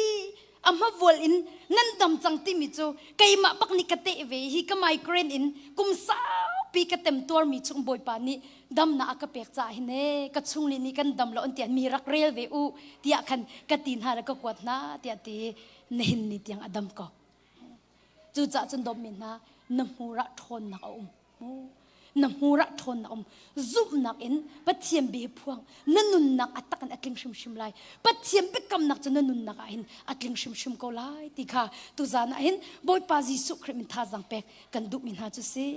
a hmavual in nan dam cang timi cu keimah bak nih ka teh ve hi ka migraine in kum saupi ka temtuarmi chung Bawipa nih damnak a ka pek caah hin e ka chungli nih kan dam lo an tiah mi rak rel ve u tiah khan ka ti hna le ka kuat hna tiah ti nihin ni tiang a dam ko cucaah cun dawtmi hna na hmur ah ṭhawnnak a um na hmur ah ṭhawnnak um zumhnak in Pathian bia hi phuang na nunnak a tak in a tling hrimhrim lai Pathian biakamnak cu na nunnak ah hin a tling hrimhrim ko lai ti kha tuzan ah hin Bawipa Jesuh Khrih min thazaang pek kan duhmi hna cu si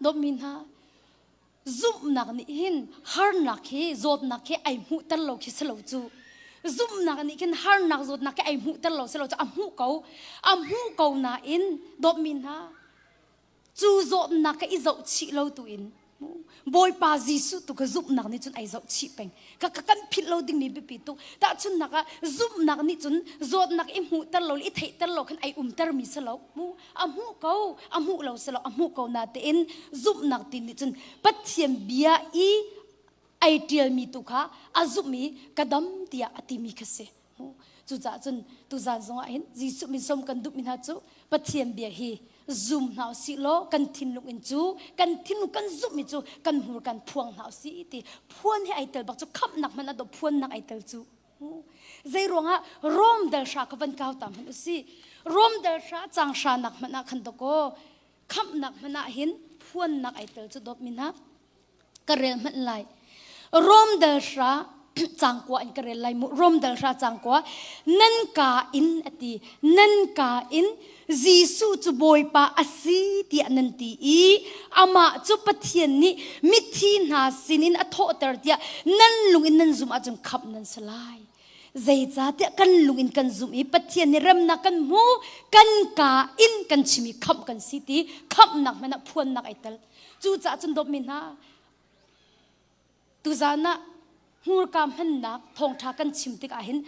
dawtmi hna zumhnak nih hin harnak hi zawtnak hi ai hmuhter lo khi si lo cu zumhnak nih khin harnak zawtnak hi ai hmuhter lo si lo cu a hmuh ko a hmuh ko nain dawtmi hna cu zawtnak kha i zoh chih lo tu in Bawipa Jesuh tu ka zumhnak nih cun ai zoh chih peng ka ka kan philh lo dingmi biapi tuk tahchunnak ah zumhnak nih cun zawtnak i hmuhter lo le i theihter lo khan ai umter mi si lo mu a hmuh ko a hmuh lo si lo a hmuh ko natein zumhnak ti nih cun Pathian bia i ai ṭialmi tu kha a zumh i ka dam tiah a timi kha si cucaah cun tuzan zongah hin Jesuh min som kan duhmi hna cu Pathian bia hi. Zum hna usih law kan thinlung in cu kan thinlung kan zumhmi cu kan hmur kan phuang hna usih ti phuan hi ai tel bak cu khamhnak hmanh a do phuannak ai tel cu. Zei ruangah Rom dal hra ka van kau ta hmanh usih. Rom dal hra cang hra nak hmanh ah khan dakaw khamhnak hmanh ah hin phuannak ai tel cu dawt mi hna ka rel hmanh lai. Rom dal hra cangkua in ka rel lai mu. Rom dal hra cangkua nan ka in ati nan ka in Jesuh cu Bawipa a si tiah nan ti i amah cu Pathian nih mithi hna sinin a thawhter tiah nan lung in nan zumh ahcun khamh nan si lai. Zeicahtiah kan lung in kan zumh i Pathian nih remnak kan hmu, kan kaa in kan chim i khamh kan si ti khamhnak hmanh ah phuannak ai tel. Cucaah cun dawtmi hna, Tuzaan ah hmurka hmannak thawngṭha kan chim tikah hin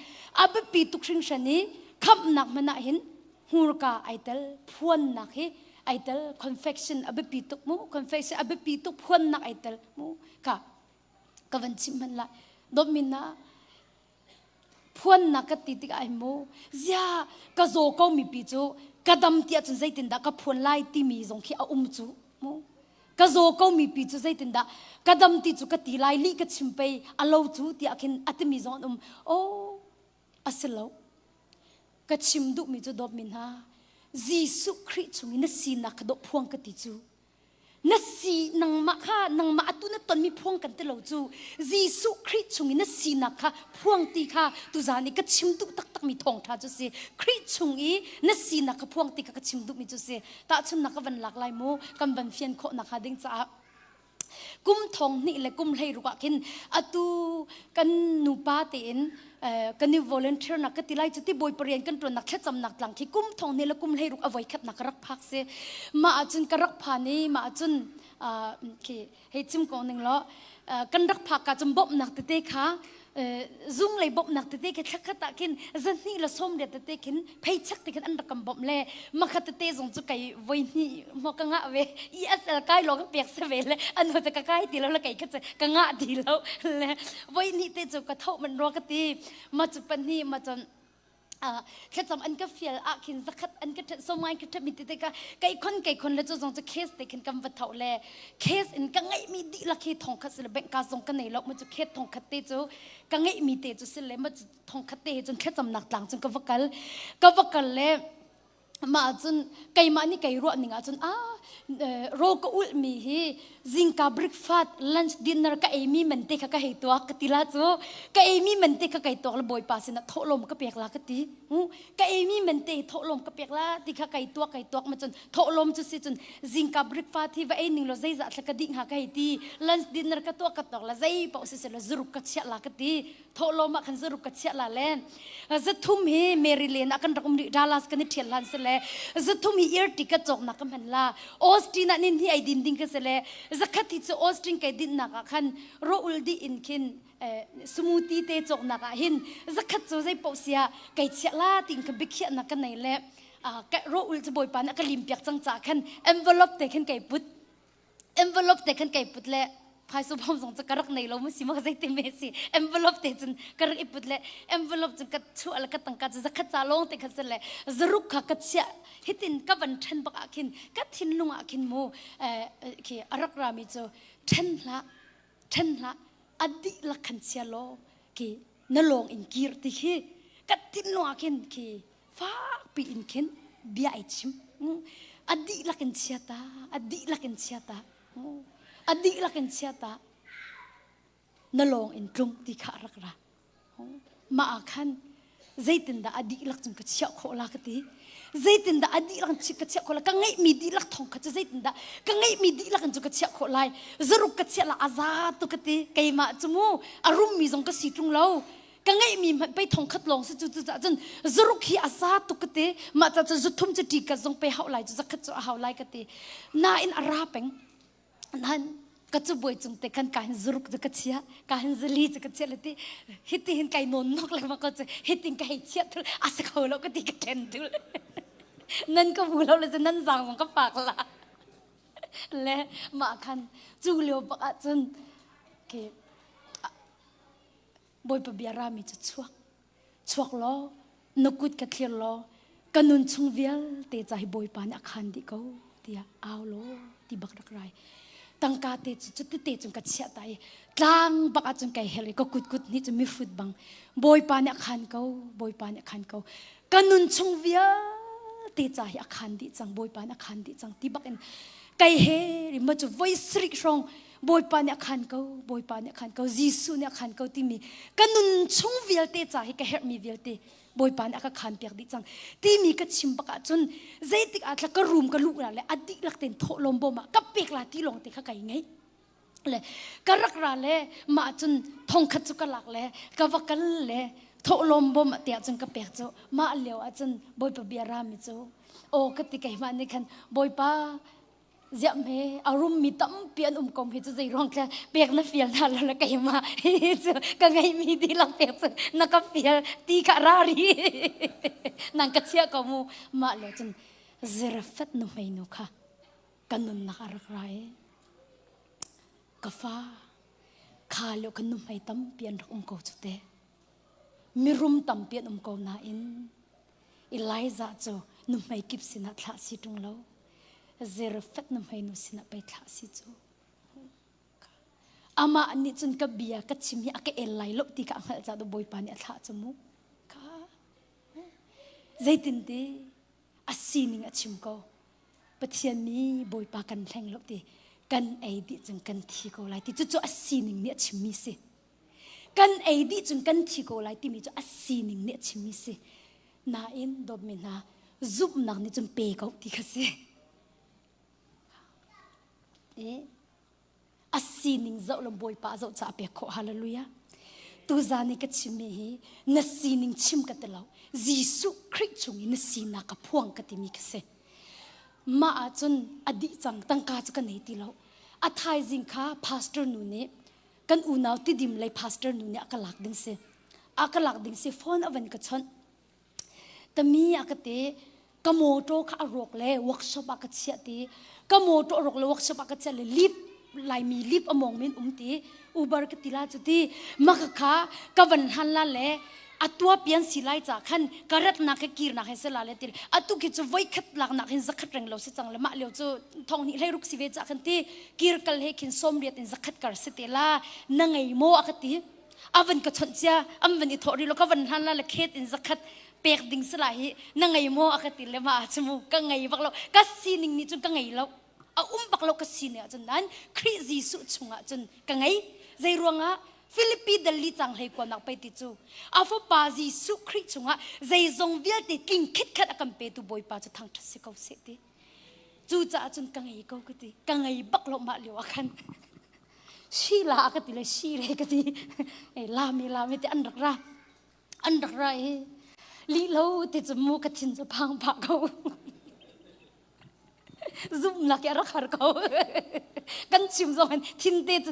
a biapi tuk hringhran i khamhnak hmanh ah hin hmurka ai tel, phuannak hi ai tel, confession a biapi tuk mu, confession a biapi tuk, phuannak ai tel mu. Ka ka van chim hmanh lai. Dawtmi hna, phuannak ka ti tikah hin mu, zia ka zaw ko mi pi cu ka dam ti ahcun zeitindah ka phuan lai timi zong khi a um cu mu. Ka zaw ko mi pi cu zeitindah ka dam ti cu ka ti lai lih ka chim pei a lo cu tiah khin a timi zong an um. Oh, a si lo. Ka chim duhmi cu dawtmi hna, Jesuh Khrih chung i na sinak kha dawh phuang ka ti cu. Na si nangmah kha nangmah atu na tonmi phuang kan ti lo cu. Jesuh Khrih chung i na sinak kha phuang ti kha tuzaan i ka chim duh taktakmi thawngṭha cu si. Khrih chung i na sinak kha phuang ti kha ka chim duhmi cu si. Tahchunhnak ka van lak lai mu, kan van fian khawh nakhnga ding caah kum thong hnih le kum 16 ah khin atu kan nupa tein kan i volunteer nak ka ti lai cu ti bawi parian kan tuan nak thlacamnak tlang khi kum thong hnih le kum 16 a voi khat nak ka rak phak si mah ahcun ka rak phan i mah ahcun khi hei chim ko ning law kan rak phak ka cun bawmhnak tete kha zung lei bawmhnak tete khi thlakhat ah khin zahnih le sawm riat tete khin pheichak te khin an rak kan bawmh le makhat tete zong cu kai voi hnih mo ka ngah ve ESL kai lo ka pek se ve le anu te ka kai ti lo le kai kha ka ngah ti lo le voi hnih te cu ka tho man ro ka ti ma cu pahnih ma cun thlacam an ka fial ah khin zakhat an ka ṭhet somai ka ṭhet mi tete ka kai khon kai khon le cu zong cu case te khin kan va tho le case in ka ngeih mi dihlak hi thong khat si le bank ka zong ka nei lo ma cu khet thong khat te cu ka ngeih mi te cu si le ma cu thong khat te he cun thlacamnak tlang cun ka va kal ka va kal le mah cun keimah nih kei ruah ning ahcun a ro ka ulh mi hi zingka breakfast lunch dinner ka ei mi man te kha ka hei tuak ka ti la cu ka ei mi man te kha kai tuak le bawipa sinah thawhlawm ka pek la ka ti ka ei mi man te thawhlawm ka pek la ti kha kai tuak kai tuak ma cun thawhlawm cu si cun zingka breakfast hi va ei ning lo zeizah thla ka dih hnga ka hei ti lunch dinner ka tuak ka tuak la zei paoh si seh zuruk ka chiah la ka ti thawhlawm ah khan zaruk ka chiah la le zathum hi Mary Lane ah kan rak um rih Dallas kan i ṭhial hlan si le zathum hi ear ticket cawknak ka hman la Austin ah nin hi ai din ding ka si le zakhat hi cu Austin kai dinnak ah khan ro ul dih in khin smoothie te cawknak ah hin zakhat cu zei paoh sia kai chiah la tin ka biakhiahnak ka nei le ro ul cu bawipa nih a ka lim piak cang ca khan envelope te khan kai put envelope te khan kai put le phaisa bawm zong cu ka rak nei lo mu si ma zei me si envelope te cun ka rak i put le envelope cun ka chuah le ka tangka cu zakhat ca lawng te kha si le zaruk kha ka chiah hitin ka van ṭhen bak ah khin ka thinlung ah khin mu khi a rak rami cu ṭhen hlah ṭhen hlah a dihlak khan chia law khi na lawng in kir ti khi ka thinlung ah khin khi fakpi in khin bia ai chim a dihlak in chia ta a dihlak in chia ta a dihlak in chia ta na lawng in tlung ti kha a rak ra mah ah khan zeitindah a dihlak cung ka chiah khawh la ka ti zeitindah a dihlak in ka chiah khawh la ka ngeihmi dihlak thong kha cu zeitindah ka ngeihmi dihlak in cu ka chiah khawh lai zaruk ka chiah la a za tu ka ti keimah cu mu a rummi zong ka si ṭung lo ka ngeihmi hmanh pei thong khat lawng si cu cu cah cun zaruk hi a za tuk ka ti mah ca cun zuthum cu ṭi ka zong pe hauh lai cu zakhat cu a hau lai ka ti nain a ra peng nan ka cu buai cung te khan ka hin zaruk cu ka chia ka hin zali cu ka chia le ti hiti hin kai nawn nok le ma ko cu hitin ka hei chia thul a si kho lo ka ti ka ṭhen thul nan ka bu lo le cu nan zang zong ka fak la le mah khan cu lio bak ah cun ke Bawipa bia rami cu chuak. Chuak law, na kut ka thlir law, Ka nun chung vialte ca hi Bawipa nih a khan dih ko tiah au law ti bak rak rai. Tangka te cu cuti te cun ka chiah ta i tlang bak ahcun kai hel i ka kut kut nih cun mihrut bang Bawipa nih a khan ko, Bawipa nih a khan ko. Ka nun chung vialte ca hi a khan dih cang, Bawipa nih a khan dih cang ti bak in kai he ri ma cu voi sarih hrawng Bawipa nih a khan ko, Bawipa nih a khan ko, Jesuh nih a khan ko timi ka nun chung vialte ca hi ka herhmi vialte Bawipa nih a ka khan piak dih cang timi ka chim bak ahcun zeitik ah thla ka room ka luh la le a dihlak tein thawhlawm bawm ah ka pek la ti lawng te kha kai ngeih le ka rak ra le mah cun thongkhat cu ka lak le ka va kal le thawhlawm bawm ah tiah cun ka pek cu mah lio ah cun Bawipa bia rami cu aw ka ti keimah nih khan Bawipa Ziah hme a rummi tampi an um kom hi cu zei ruang tla pek na fial hna lo le keimah hi cu ka ngeihmi dihlak pek cu na ka fial ti kha ra ri nang ka chia ko mu mah lo cun Zarephath nuhmei nu kha ka nunnak a rak ra i ka fa kha lio kan nuhmei tampi an rak um ko cu te mirum tampi an um ko nain Elijah cu nuhmei kip sinah thlah si ṭung lo. Zarephath nuhmei nu sinah pei thlah si cu. Amah nih cun ka bia ka chim hi a ka el lai lo ti kha a hngalh caah Bawipa nih a thlah cu mu. Kha zeitin ti a sining a chim ko. Pathian nih Bawipa kan hleng lo ti kan ei dih cun kan thi ko lai ti cucu a sining nih a chimmi si. Kan ei dih cun kan thi ko lai timi cu a sining nih a chimmi si. Nain dawtmi hna zumhnak nih cun pe ko ti kha si. E, a sining zoh lo Bawipa zoh ca a pek khawh hallelujah. Tuzan i ka chimmi hi na sining chim ka ti lo. Jesuh Khrih chung i na sinak ka phuang ka timi ka si. Mah ahcun a dih cang tangka cu ka nei ti lo. A thaizing kha pastor nu nih kan unau tidim lei pastor nu nih a ka lak ding si a ka lak ding si phone a van ka chawnh tami a ka te ka motor kha a rawk le workshop ah ka chiah ti ka motor a rawk le workshop ah ka chiah le lip laimi lip a mong min um ti uber ka ti la cu ti maka kha ka van hlan la le a tua pian si lai ca khan ka ratnak he kirnak he se la le ti atu khi cu voi khat laknak hin zakhat reng lo si cang le mah lio cu thong hnih hlei ruk si ve ca khan ti kir kal he khin som riat in zakhat kar si te la na ngei maw a ka ti a van ka chawnh cia am van i thawh ri lo ka van hlan la le khet in zakhat pek ding si la hi na ngei maw a ka ti le ma chu mu ka ngei bak lo ka sining nih cun ka ngei lo a um bak lo ka sining ah cun nan Khrih Jesuh chungah cun ka ngei zei ruangah Filipi dal li cang hlei kuanak pei ti cu a fapa Jesuh Khrih chungah zeizong vialte tling khitkhat a kan petu Bawipa cu thangṭhat si ko seh ti. Cucaah cun ka ngei ko ka ti. Ka ngei bak lo mah lio ah khan. Si la ka ti le si le ka ti. Lami lami ti an rak ra. An rak ra i lih lo ti cu mu ka thin cu phang phah ko. Zumhnak hi a rak har ko. Kan chim zong hin thinte cu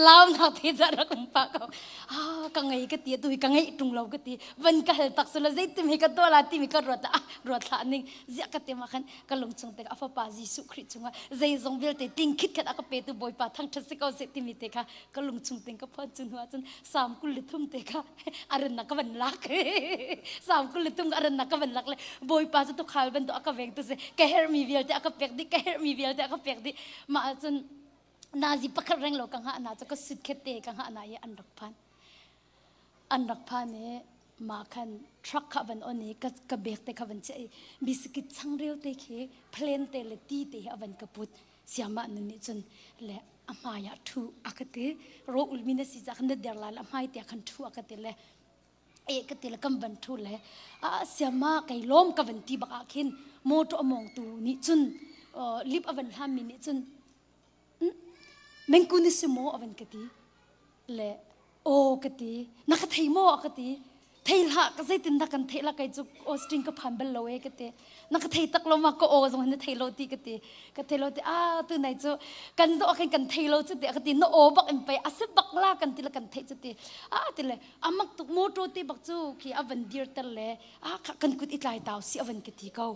launak te cu a rak um pah ko. Ah, ka ngei ka ti, atu hi ka ngeih ṭung lo ka ti. Van ka hal tak sula zeitim hi ka tuah la timi ka ruat ah ruat hlah ning. Ziah ka ti ma khan ka lung chung te a fapa Jesuh Khrih chungah zeizong vialte tling khitkhat a ka petu Bawipa thangṭhat si ko seh timi te kha ka lung chung ting ka phuan cu hnu ah cun Salm 23 te kha a rannak ka van lak Salm 23 a rannak ka van lak le Bawipa cu tukhal bantuk a ka veng tu si ka herhmi vialte a ka pek dih ka herhmi vialte a ka pek dih mah ahcun nazi pakhat reng lo ka hngah na cu ka sut khet te ka hngah na i an rak phan an rak phan i mah khan truck kha van on i ka ka bek te kha van chiah i biscuit changreu te khi plane te le ti te hi a van ka put siamah nun nih cun le a hmai ah ṭhu a ka ti ro ulmi na si caah khan na der lai le a hmai te khan ṭhu a ka ti le e ka ti le kan van ṭhu le a siama kei lawm ka van ti bak ah khin motor a mawngtu nih cun lip a van hlammi nih cun mengku ni si maw a van ka ti le Aw ka ti. Na ka thei maw a ka ti. Thei hlah ka zeitin dah kan theih la kei cu Austin ka phan bal lo e ka ti. Na ka thei tak lo ma ka aw zong na thei lo ti ka ti. Ka thei lo ti ah tu nai cu kan zoh khin kan thei lo cu ti a ka ti na aw bak in pei a si bak la kan ti le kan theih cu ti. Ah ti le amak tuk motor te bak cu khi a van dir ter le ah kan kut i tlai tau si a van ka ti ko.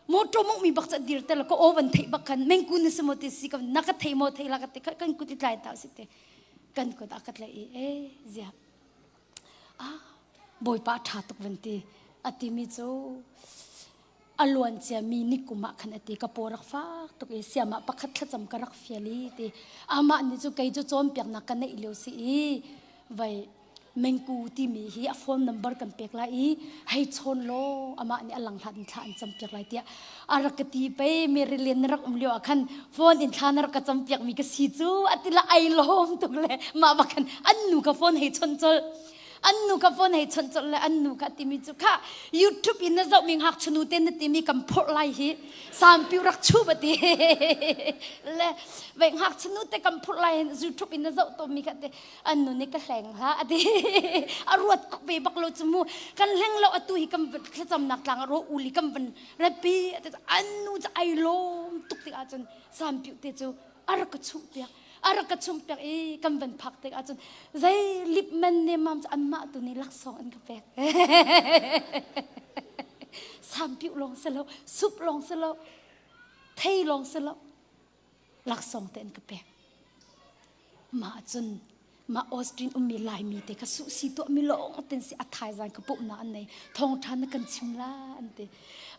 Motor mong mi bak ca dir ter le ka aw van theih bak khan mengku na si maw ti si ka na ka thei maw thei la ka ti kan kut i tlai tau si ti. Kan kut ah ka tlaih i e ziah ah bawipa ṭha tuk van ti a timi cu. A luan ciami nikum ah khan a ti ka paw rak fak tuk i siamah pakhat thlacam ka rak fial i ti amah nih cu kei cu cawnpiaknak ka neih lio si i vai mengku timi hi a phone number kan pek lai i hei chawn law amah nih a lang hlat in thla an campiak lai tiah a rak ka ti pei Maryland na rak um lio ah khan phone in thla na rak ka campiak mi ka si cu a ti la ai lawm tuk le mah bak khan an nu ka phone hei chon colh an nu ka phone hei chawnh colh le an nu kha timi cu kha YouTube in na zoh mi ngakchanu te na timi kan phorh lai hi sampiu rak chu ba ti le ve ngakchanu te kan phorh lai YouTube in na zoh to mi kha te an nu nih ka hleng hla ati a ruat ve bak lo chu mu kan hleng lo atu hi kan thlacamnak tlang a ro uli kan van rapi an nu cu ai lawm tuk tik ahcun sampiu te cu a rak ka chuh piak a rak ka chumh piak i kan van phak tik ahcun zei lip man ne mam cu anmah tu nih laksawng an ka pek sampiuh lawng si lo sup lawng si lo thei lawng si lo laksawng te an ka pek mah cun mah Austin ummi Laimi te kha suhsi tuahmi lawng ten si a thaizang ka pumhnak an nei thawngṭha na kan chim la an ti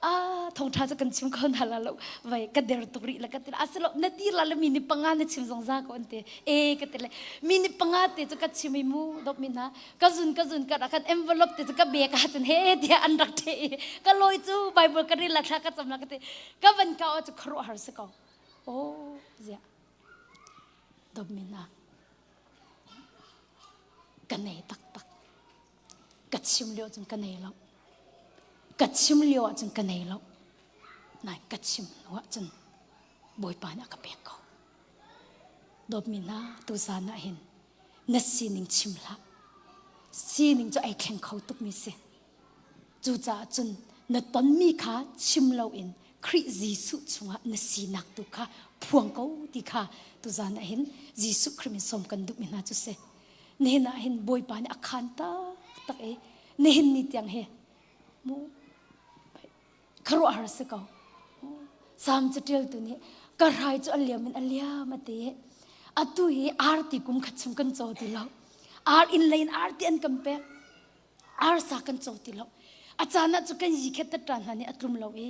ah thawngṭha cu kan chim kho hna la lo vai ka der tuk rih la ka ti asilo na ti la le mi ni panga na chim zong za ko an ti e ka ti le mi ni panga te cu ka chim i mu dop mi na ka zun ka zun ka rak kan envelope te cu ka bek ah cun he tiah an rak the i ka loi cu bible ka ril la thla ka cam la ka ti ka van ka o cu khuaruahhar si ko oh zia dop mi na Ka nei taktak. Ka chim lio cun ka nei lo. Ka chim lio ahcun ka nei lo. Nain ka chim hnu ahcun Bawipa nih a ka pek ko. Dawtmi hna, tuzan ah hin na sining chim hlah. Sining cu ai thleng kho tukmi si. Cucaah cun na tonmi kha chim loin Khrih Jesuh chungah na sinak tu kha phuang ko ti kha tuzan ah hin Jesuh Khrih min sawm kan duhmi hna cu si. Nihin ah hin Bawipa nih a khaan taktak i nihin ni tiang hi mu khuaruahhar si ko. Salm caṭialtu nih ka hrai cu a liam in a liam a ti. Atu hi arti kum khat chung kan caw ti lo. Ar inn lei in arti an kan pek. Arsa kan co ti lo. A caan ah cu kan yi khet tat hna nih a tlum lo i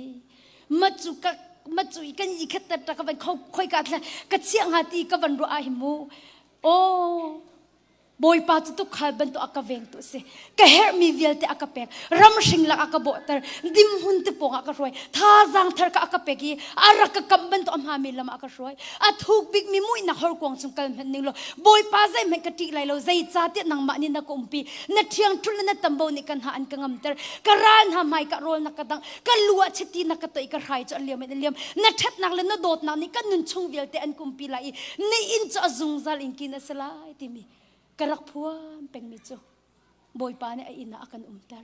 ma cu ka ma cu i kan yi khet tat ka van khoi ka thla ka chiah hnga ti ka van ruah ah hi mu aw Bawipa cu tukhal bantuk a ka vengtu a si. Ka herhmi vialte a ka pek. Ramhring lak a ka bawhter. Dimhmun te pawng ah ka hruai. Thazaang thar ka a ka pek i a rak ka kamh bantuk a hmami lam ah a ka hruai. A thuk bikmi muihnak horkuang chung kal hmanh ning law Bawipa zeihmanh ka ṭih lai lo. Zeicahtiah nangmah nih na ka umpi. Na ṭhiangṭhulh le na tambo nih kan ha an ka ngamter. Ka ral hna hmai ka rawl na ka dangh. Ka lu ah chiti na ka toih ka hrai cu a liam in a liam. Na ṭhatnak le na dawtnak nih kan nun chung vialte an kumpi lai i na inn cu a zungzal in kin a si lai timi ka rak phuan pengmi cu Bawipa nih a inn ah a kan umter.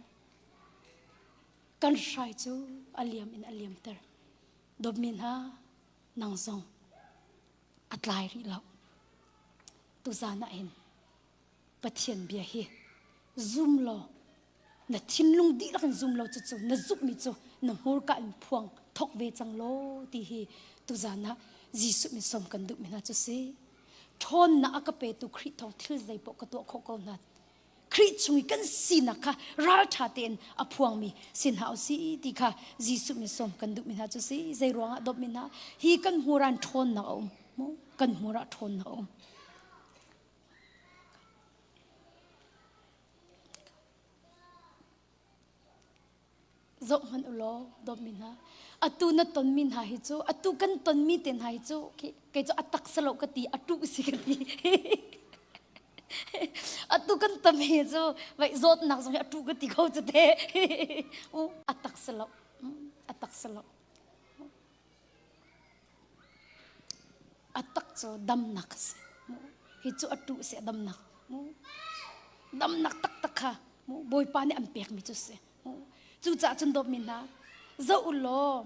Kan hrai cu a liam in a liamter. Dawtmi hna, nang zong a tlai rih lo. Tuzan ah hin Pathian bia hi zum law na thinlung dihlak in zum lo cucu na zumhmi cu na hmurka in phuang thok ve cang law ti hi tuzan ah Jesuh min sawm kan duhmi hna cu si. Ṭhawnnak a ka petu Khrih thawng thil zeipaoh ka tuah khawh ko hna. Khrih chung i kan sinak kha ralṭha tein a phuangmi si hna usih ti kha Jesuh min sawm kan duhmi hna cu si. Zei ruangah dawtmi hna hi kan hmur ah ṭhawnnak a um. Kan hmur ah ṭhawnnak a um. Zohhmanh u law dawtmi hna atu na tonmi hna hi cu atu kan tonmi te hna hi cu kei cu a taksa lo ka ti a tuh si ka ti atu kan tam hi cu vai zawtnak zong hi a tuh ka ti ko cu te u a taksa lo a taksa lo A tak cu damnak a si. Hi cu a tuh si a damnak. Damnak taktak kha Bawipa nih an pekmi cu si. Cucaah cun dawtmi hna, zoh u law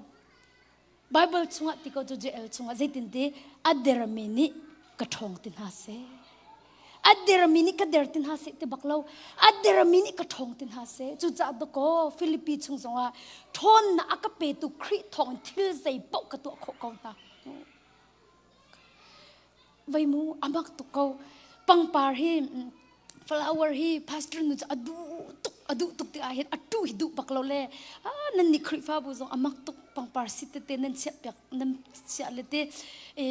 Bible chungah ti ko cu JL chungah zeitin ti a dermi nih ka ṭhawng ti hna seh. A dermi nih ka der ti hna seh ti bak lo. A dermi nih ka ṭhawng ti hna seh. Cucaah dakaw Filipi chung zongah ṭhawnnak a ka petu Khrih thawng thil zei paoh ka tuah khawh ko hna. Vei mu a mak tuk ko. Pangpar hi flower hi pastor nu cu a duh tuk. A duh tuk tikah hin a ṭuh hi duh bak lo le ah nan nih Khrihfabu zong a mak tuk pangpar si tete nan chiah piak nan chiah le te e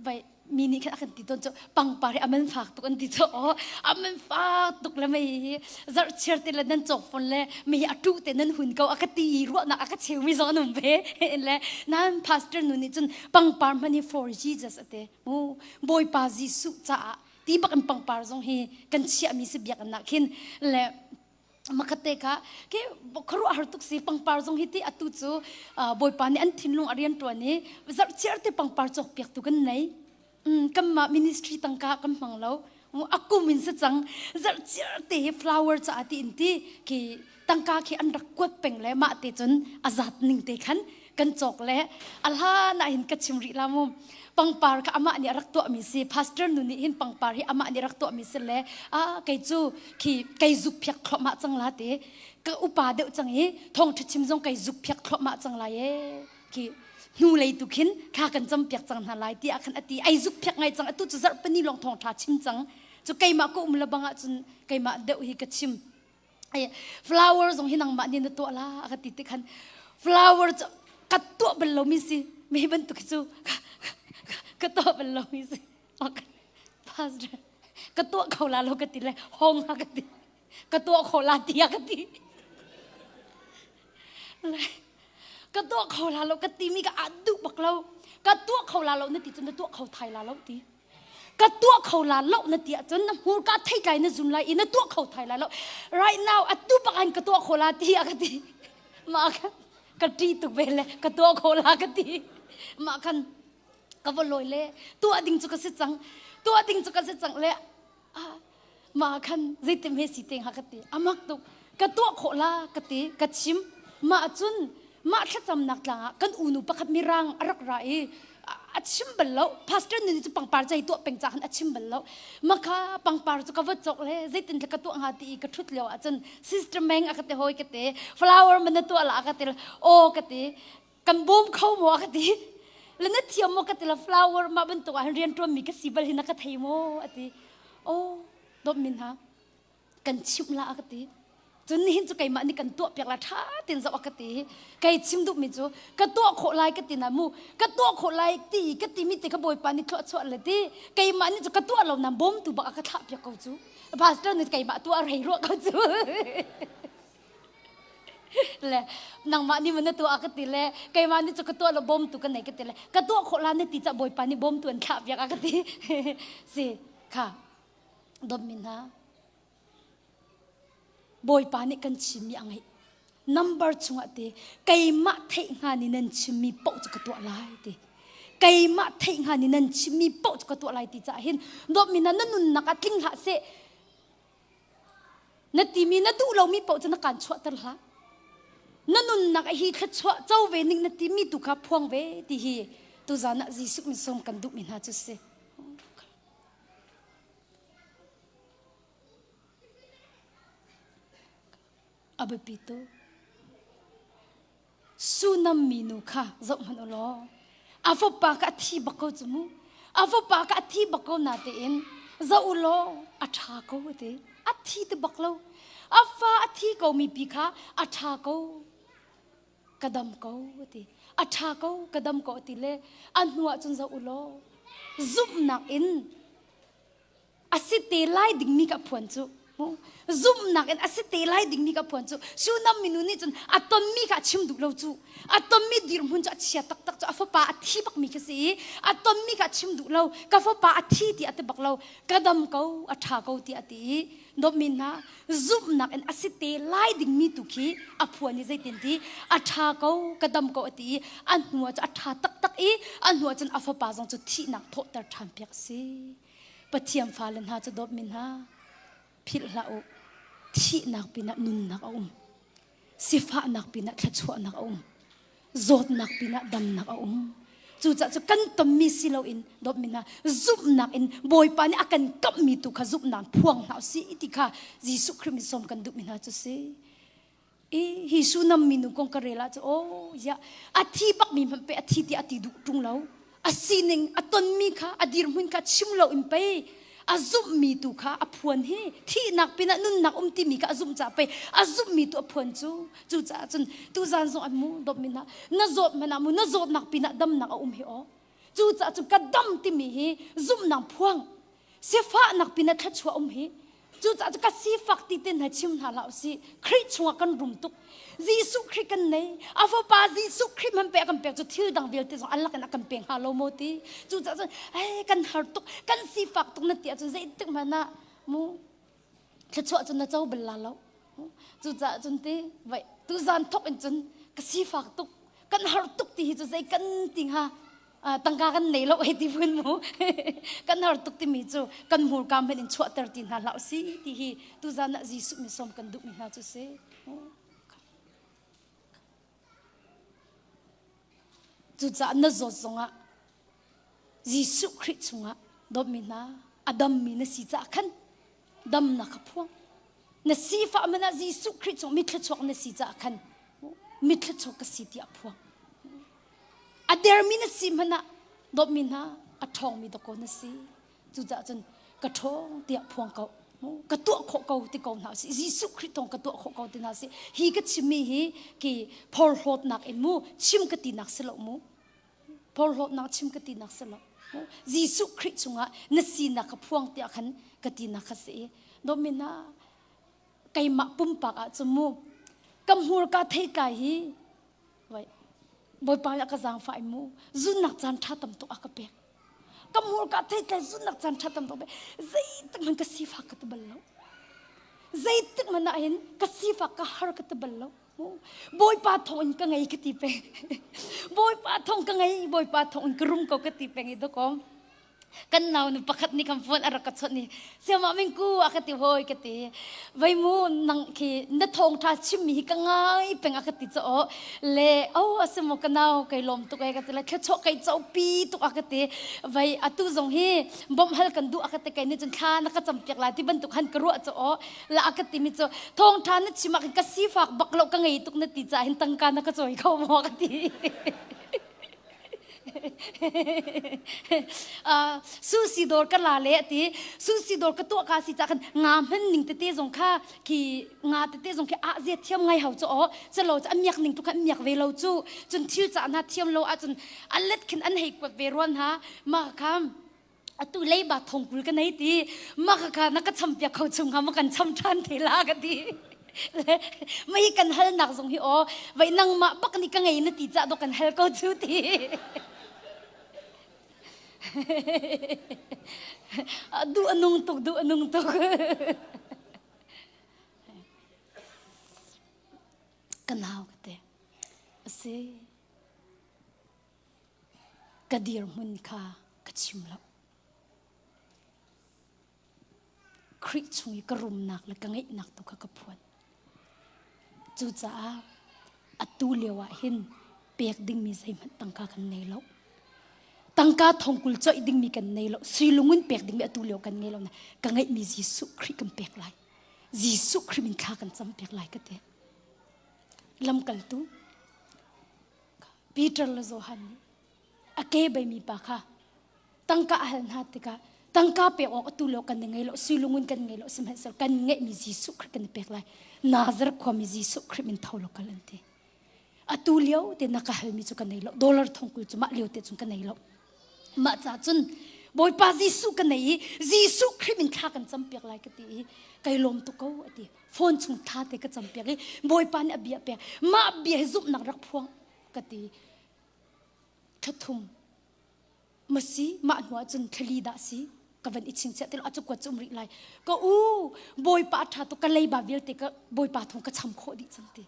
vai mi nih khan a kan ti tawn cu pangpar hi a man fak tuk an ti cu aw a man fak tuk le mei hi zarh chiar te le nan cawk fawn le mei hi a ṭuh te nan hun ko a ka ti i ruahnak a ka cheu mi zong an um ve le nan pastor nu nih cun pangpar hman hi for Jesus a ti mu Bawipa Jesuh caah ti bak in pangpar zong hi kan chiahmi si biakinn ah khin le makhatte kha ke khuaruah har tuk si pangpar zong hi ti atu cu bawipa nih an thinlung a rian tuan i zarhchiar te pangpar cawk piak tu kan nei kanmah ministry tangka kan hmang lo a kum in si cang zarhchiar te hi flower caah ti in ti khi tangka khi an rak kuat peng le mah te cun a zat ning te khan kan cawk le a hlan ah hin ka chim rih la mu pangpar kha amah nih a rak tuahmi si pastor nu nih hin pangpar hi amah nih rak tuahmi si le a kei cu khi kei zuk phiak thluahmah cang la te ka upa deuh cang i thawngṭha chim zong kei zuk phiak thluahmah cang lai e khi hnu lei tu khin thla kan cam piak cang hna lai tiah khan ati ai zuk phiak ngai cang atu cu zarh pani lawng thawngṭha chim cang cu keimah ka um le bang ah cun keimah deuh hi ka chim Flower zong hi nangmah nih na tuah la a ka ti ti khan flower cu ka tuah bal lomi si mi bantuk hi cu ka tuah bal lomi si. Pastor ka tuah kho la lo ka ti le hong ha ka ti ka tuah kho la tiah ka ti. Ka tuah kho la lo ka ti mi ka a duh bak lo ka tuah kho la lo na ti cun na tuah kho thai la lo ti. Ka tuah kho la lo na ti ahcun na hmurka theitlai na zun lai i na tuah kho thai lai lo. Right now atu bak in ka tuah kho la ti a ka ti. Mah khan ka ṭi tuk ve le ka tuah kho la ka ti. Mah khan ka va lawi le tuah ding cu ka si cang. Tuah ding cu ka si cang le ah mah khan zeitim he si te hnga ka ti. Amak tuk. Ka tuah khawh la ka ti ka chim. Mah cun mah thlacamnak tlang ah kan unu pakhat mirang a rak ra i a chim bal lo pastor nih cu pangpar cei tuah peng ca khan a chim bal lo maka pangpar cu ka va cawk le zeitin ka tuah hnga ti i ka thut lio ah cun sister Meng a ka te hoi ka te flower man na tuah la a ka te aw ka ti kan bawm kho maw a ka ti le na thiam maw ka ti la flower mah bantuk ah rian tuan mi ka si bal hi na ka thei maw a ti oh dawt min ha Kan chimh la a ka ti. Cun nihin cu keimah nih kan tuah piak la ṭha tein zoh a ka ti. Kei chim duhmi cu ka tuah khawh lai ka ti na mu. Ka tuah khawh lai ti ka timi te kha Bawipa nih thluachuah le ti. Keimah nih cu ka tuah lo na bawmtu bak a ka thlah piak ko cu. Pastor nih keimah tuah a rei rua ko cu. Le nangmah nih maw na tuah ka ti le keimah nih cu ka tuah lo bawmtu ka nei ka ti le ka tuah khawh la na ti cah Bawipa nih bawmtu an thlah piak a ka ti. Si kha dawtmi hna Bawipa nih kan chimmi a ngeih number chungah te keimah theih hnga nih nan chimmi paoh cu ka tuah lai ti keimah theih hnga nih nan chimmi paoh cu ka tuah lai ti caah hin dawtmi hna na nunnak ah tling hlah seh na timi na duh lomi paoh cu na kaan chuahter hlah na nunnak hi thluachuah co ve ning na timi tu kha phuang ve ti hi tuzan ah Jesuh min sawm kan duhmi hna cu si A biapi tuk. Sunam minu kha zoh hmanh u law a fapa kha a thi bak ko cu mu. A fapa kha a thi bak ko natein zoh u law a ṭha ko a ti. A thi ti bak lo. A fa a thi ko mi pi kha a ṭha ko. Ka dam ko a ti. A ṭha ko ka dam ko a ti le a hnu ah cun zoh u law zumhnak in a si te lai dingmi ka phuan cu zumhnak in a si te lai dingmi ka phuan cu Sunam minu nih cun a tonmi kha a chim duh lo cu a tonmi dirhmun cu a chia taktak cu a fapa a thi bakmi khi si i a tonmi kha a chim duh lo ka fapa a thi ti a ti bak lo ka dam ko a ṭha ko ti a ti i dawtmi hna zumhnak in a si te lai dingmi tu khi a phuan i zeitin ti a ṭha ko ka dam ko a ti i a hnu ah cu a ṭha taktak i a hnu ah cun a fapa zong cu thihnak thawhter ṭhan piak a si Pathian fale hna cu dawtmi hna philh hlah u thihnak pinah nunnak a um sifahnak pinah thluachuahnak a um zawtnak pinah damnak a um cucaah cu kan tonmi si loin dawtmi hna zumhnak in Bawipa nih a kan kamhmi tu kha zumhnak phuang hna usih ti kha Jesuh Khrih min sawm kan duhmi hna cu si i hi Sunam minu kong ka rel ah cu oh ya a thi bak mi hmanh pe a thi ti a ti duh ṭung lo a sining a tonmi kha a dirhmun kha chim lo in pei. A zumhmi tu kha a phuan hi thihnak pinah nunnak um timi kha a zumh caah pei a zumhmi tu a phuan cu. Cucaah cun tuzan zong an mu dawtmi hna na zawt hmanh ah mu na zawtnak pinah damnak a um hi aw. Cucaah cun ka dam timi hi zumhnak phuang sifahnak pinah thluachuah um hi Cucaah cu ka sifak ti te hna chim hna hlah usih. Khrih chungah kan rum tuk. Jesuh Khrih kan nei. A fapa Jesuh Khrih hman pe a kan pek cu thil dang vialte zong an lakin a kan pe hnga lo maw ti. Cucaah cun hey, kan har tuk, kan sifak tuk na ti ahcun zeitik hmanh ah mu thluachuah cu na co bal la lo. Cucaah cun ti vai tuzan thok in cun ka sifak tuk, kan har tuk ti hi cu zei kan ti hnga tangka kan nei lo hei ti vun mu kan har tuk timi cu kan hmurka hmanh in chuahter ti hna hlah si ti hi tuzan ah Jesuh mi sawm kan duhmi hna cu si cucaah na zawt zongah Jesuh Khrih chungah dawtmi hna a dammi na si caah khan damnak kha phuang na sifah man ah Jesuh Khrih chung mi thluachuak na si caah khan mi thluachuak ka si tiah phuang A dermi na si hmanh ah dawtmi hna a ṭhawngmi dawkaw na si. Cucaah cun ka ṭhawng tiah phuang ko. Ka tuah khawh ko ti ko hna usih. Jesuh Khrih thawng ka tuah khawh ko ti hna usih. Hi ka chimmi hi ki phorhlawtnak in mu chim ka tinak si lo mu. Phorhlawtnak chim ka tinak si lo. Jesuh Khrih chungah na sinak kha phuang tiah khan ka tinak kha si i dawtmi hna keimah pumpak ah cun mu ka hmurka theitlai hi Bawipa nih a ka zaangfah i mu zunnak caan ṭha tam tuk a ka pek. Ka hmurka theitlai zunnak caan ṭha tam tuk pek. Zeitik hmanh ka sifak ka ti bal lo. Zeitik hmanh ah hin ka sifak ka har ka ti bal lo. Bawipa thawng in ka ngei ka ti peng. Bawipa thawng ka ngei, Bawipa thawng in ka rum ko ka ti peng i dawkawm. Kan nau nu pakhat nih kan phone a rak ka chawnh i siamah mingku a ka ti hoi ka ti vai mu nang khi na thawngtha chimmi hi ka ngai peng a ka ti cho le o asimo ka nau kai lom tuk e ka ti le thluachuah kai copi tuk a ka ti vai atu zong hi bawmh hal kan duh a ka ti kai ni cun thla na ka campiak lai ti bantuk han ka ruah cho la a ka ti mi cu thawngtha na chim ah ka sifak bak lo ka ngei tuk na ti ca hin tangka na ka cawi kho maw ka ti Sushi dawr ka la le ati sushi dawr ka tuah ka si ca khan nga hman ning tete zong kha khi nga tete zong khi a zia thiam ngai hau chu o chalo an miak ning tu kha an miak ve lo chu cun thil ca hna thiam lo ahcun an let khin an hei kuat ve ruan ha ma kha atu leiba thongkul ka nei ti ma kha kha na ka cham piak kho chung ha ma kan cham than te la ka ti mei kan hal nak zong hi aw vai nangmah bak ni ka ngei na ti ca do kan hal ko chu ti du anung tuk du anung tuk kan hau ka te asi Ka dirhmun kha ka chim lo. Khrih chung i ka rumnak le ka ngeihnak tu kha ka phuan. Cucaah atu lio ah hin pek dingmi zeihmanh tangka kan nei lo. Tangka thongkul coih dingmi kan nei lo. Suilung in pek dingmi atu lio kan ngei lo. Ka ngeihmi Jesuh Khrih kan pek lai. Jesuh Khrih min thla kan cam pek lai ka ti. Lamkaltu Peter le Johan nih a ke beimi pa kha tangka a hal hna tikah tangka pek awk atu lo kan ngei lo suilungun kan ngei lo sihmanhsehlaw kan ngeihmi Jesuh Khrih kan i pek lai Nazareth khuami Jesuh Khrih min tho lo kal an ti atu lio te na ka halmi cu ka nei lo dollar thongkul cu mah lio te cun ka nei lo mah ca cun Bawipa Jesuh ka nei i Jesuh Khrih min thla kan cam piak lai ka ti i kai lawm tuk ko a ti phone chung tha te ka cam piak i Bawipa nih a bia pek mah bia hi zumhnak rak phuang ka ti thathum masi mah hnu ah cun thlali dah si ka van i chingchiah ti lo a cu kuat cu um rih lai ka u Bawipa a tha tuk ka leiba vialte ka Bawipa thong ka cham khawh dih cang ti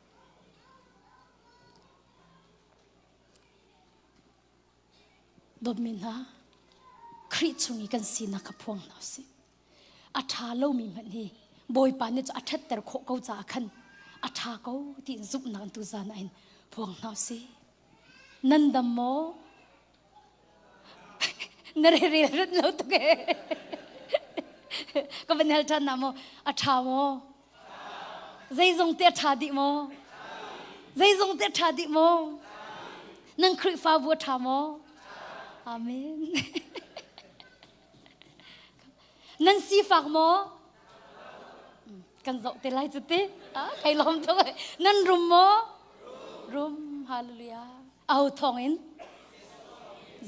Dawtmi hna, Khrih chung i kan sinak kha phuang hna usih. A ṭha lomi hmanh hi Bawipa nih cu a ṭhatter khawh ko caah khan a ṭha ko tiin zumhnak in tuzan ah hin phuang hna usih. Nan dam maw? Na rel rat lo tuk ee. Ka van hal ṭhan na maw? A ṭha maw? Zeizong te a ṭha dih maw? Zeizong te a ṭha dih maw? Nan Khrihfabu a ṭha maw? Amen. Nan sifak maw? Kan zoh te lai cu ti. Ah, kai lawm tuk. Nan rum maw? Rum. Hallelujah. Aho thawng in?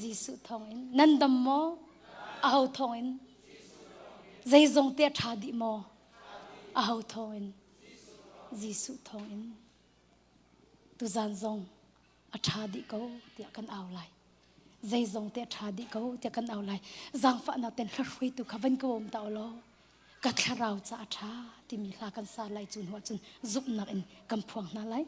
Jesuh thawng in. Nan dam maw? Aho thawng in? Zeizong te a ṭha dih maw? Aho thawng in? Jesuh thawng in. Tuzan zong a ṭha dih ko tiah kan au lai. Zeizong te a ṭha dih ko tiah kan au lai. Zaangfahnak ten hlahruaitu kha van ka bawm ta law ka thlarau ca a ṭha timi hla kan sa lai cu hnu ahcun zumhnak in kan phuang hna lai.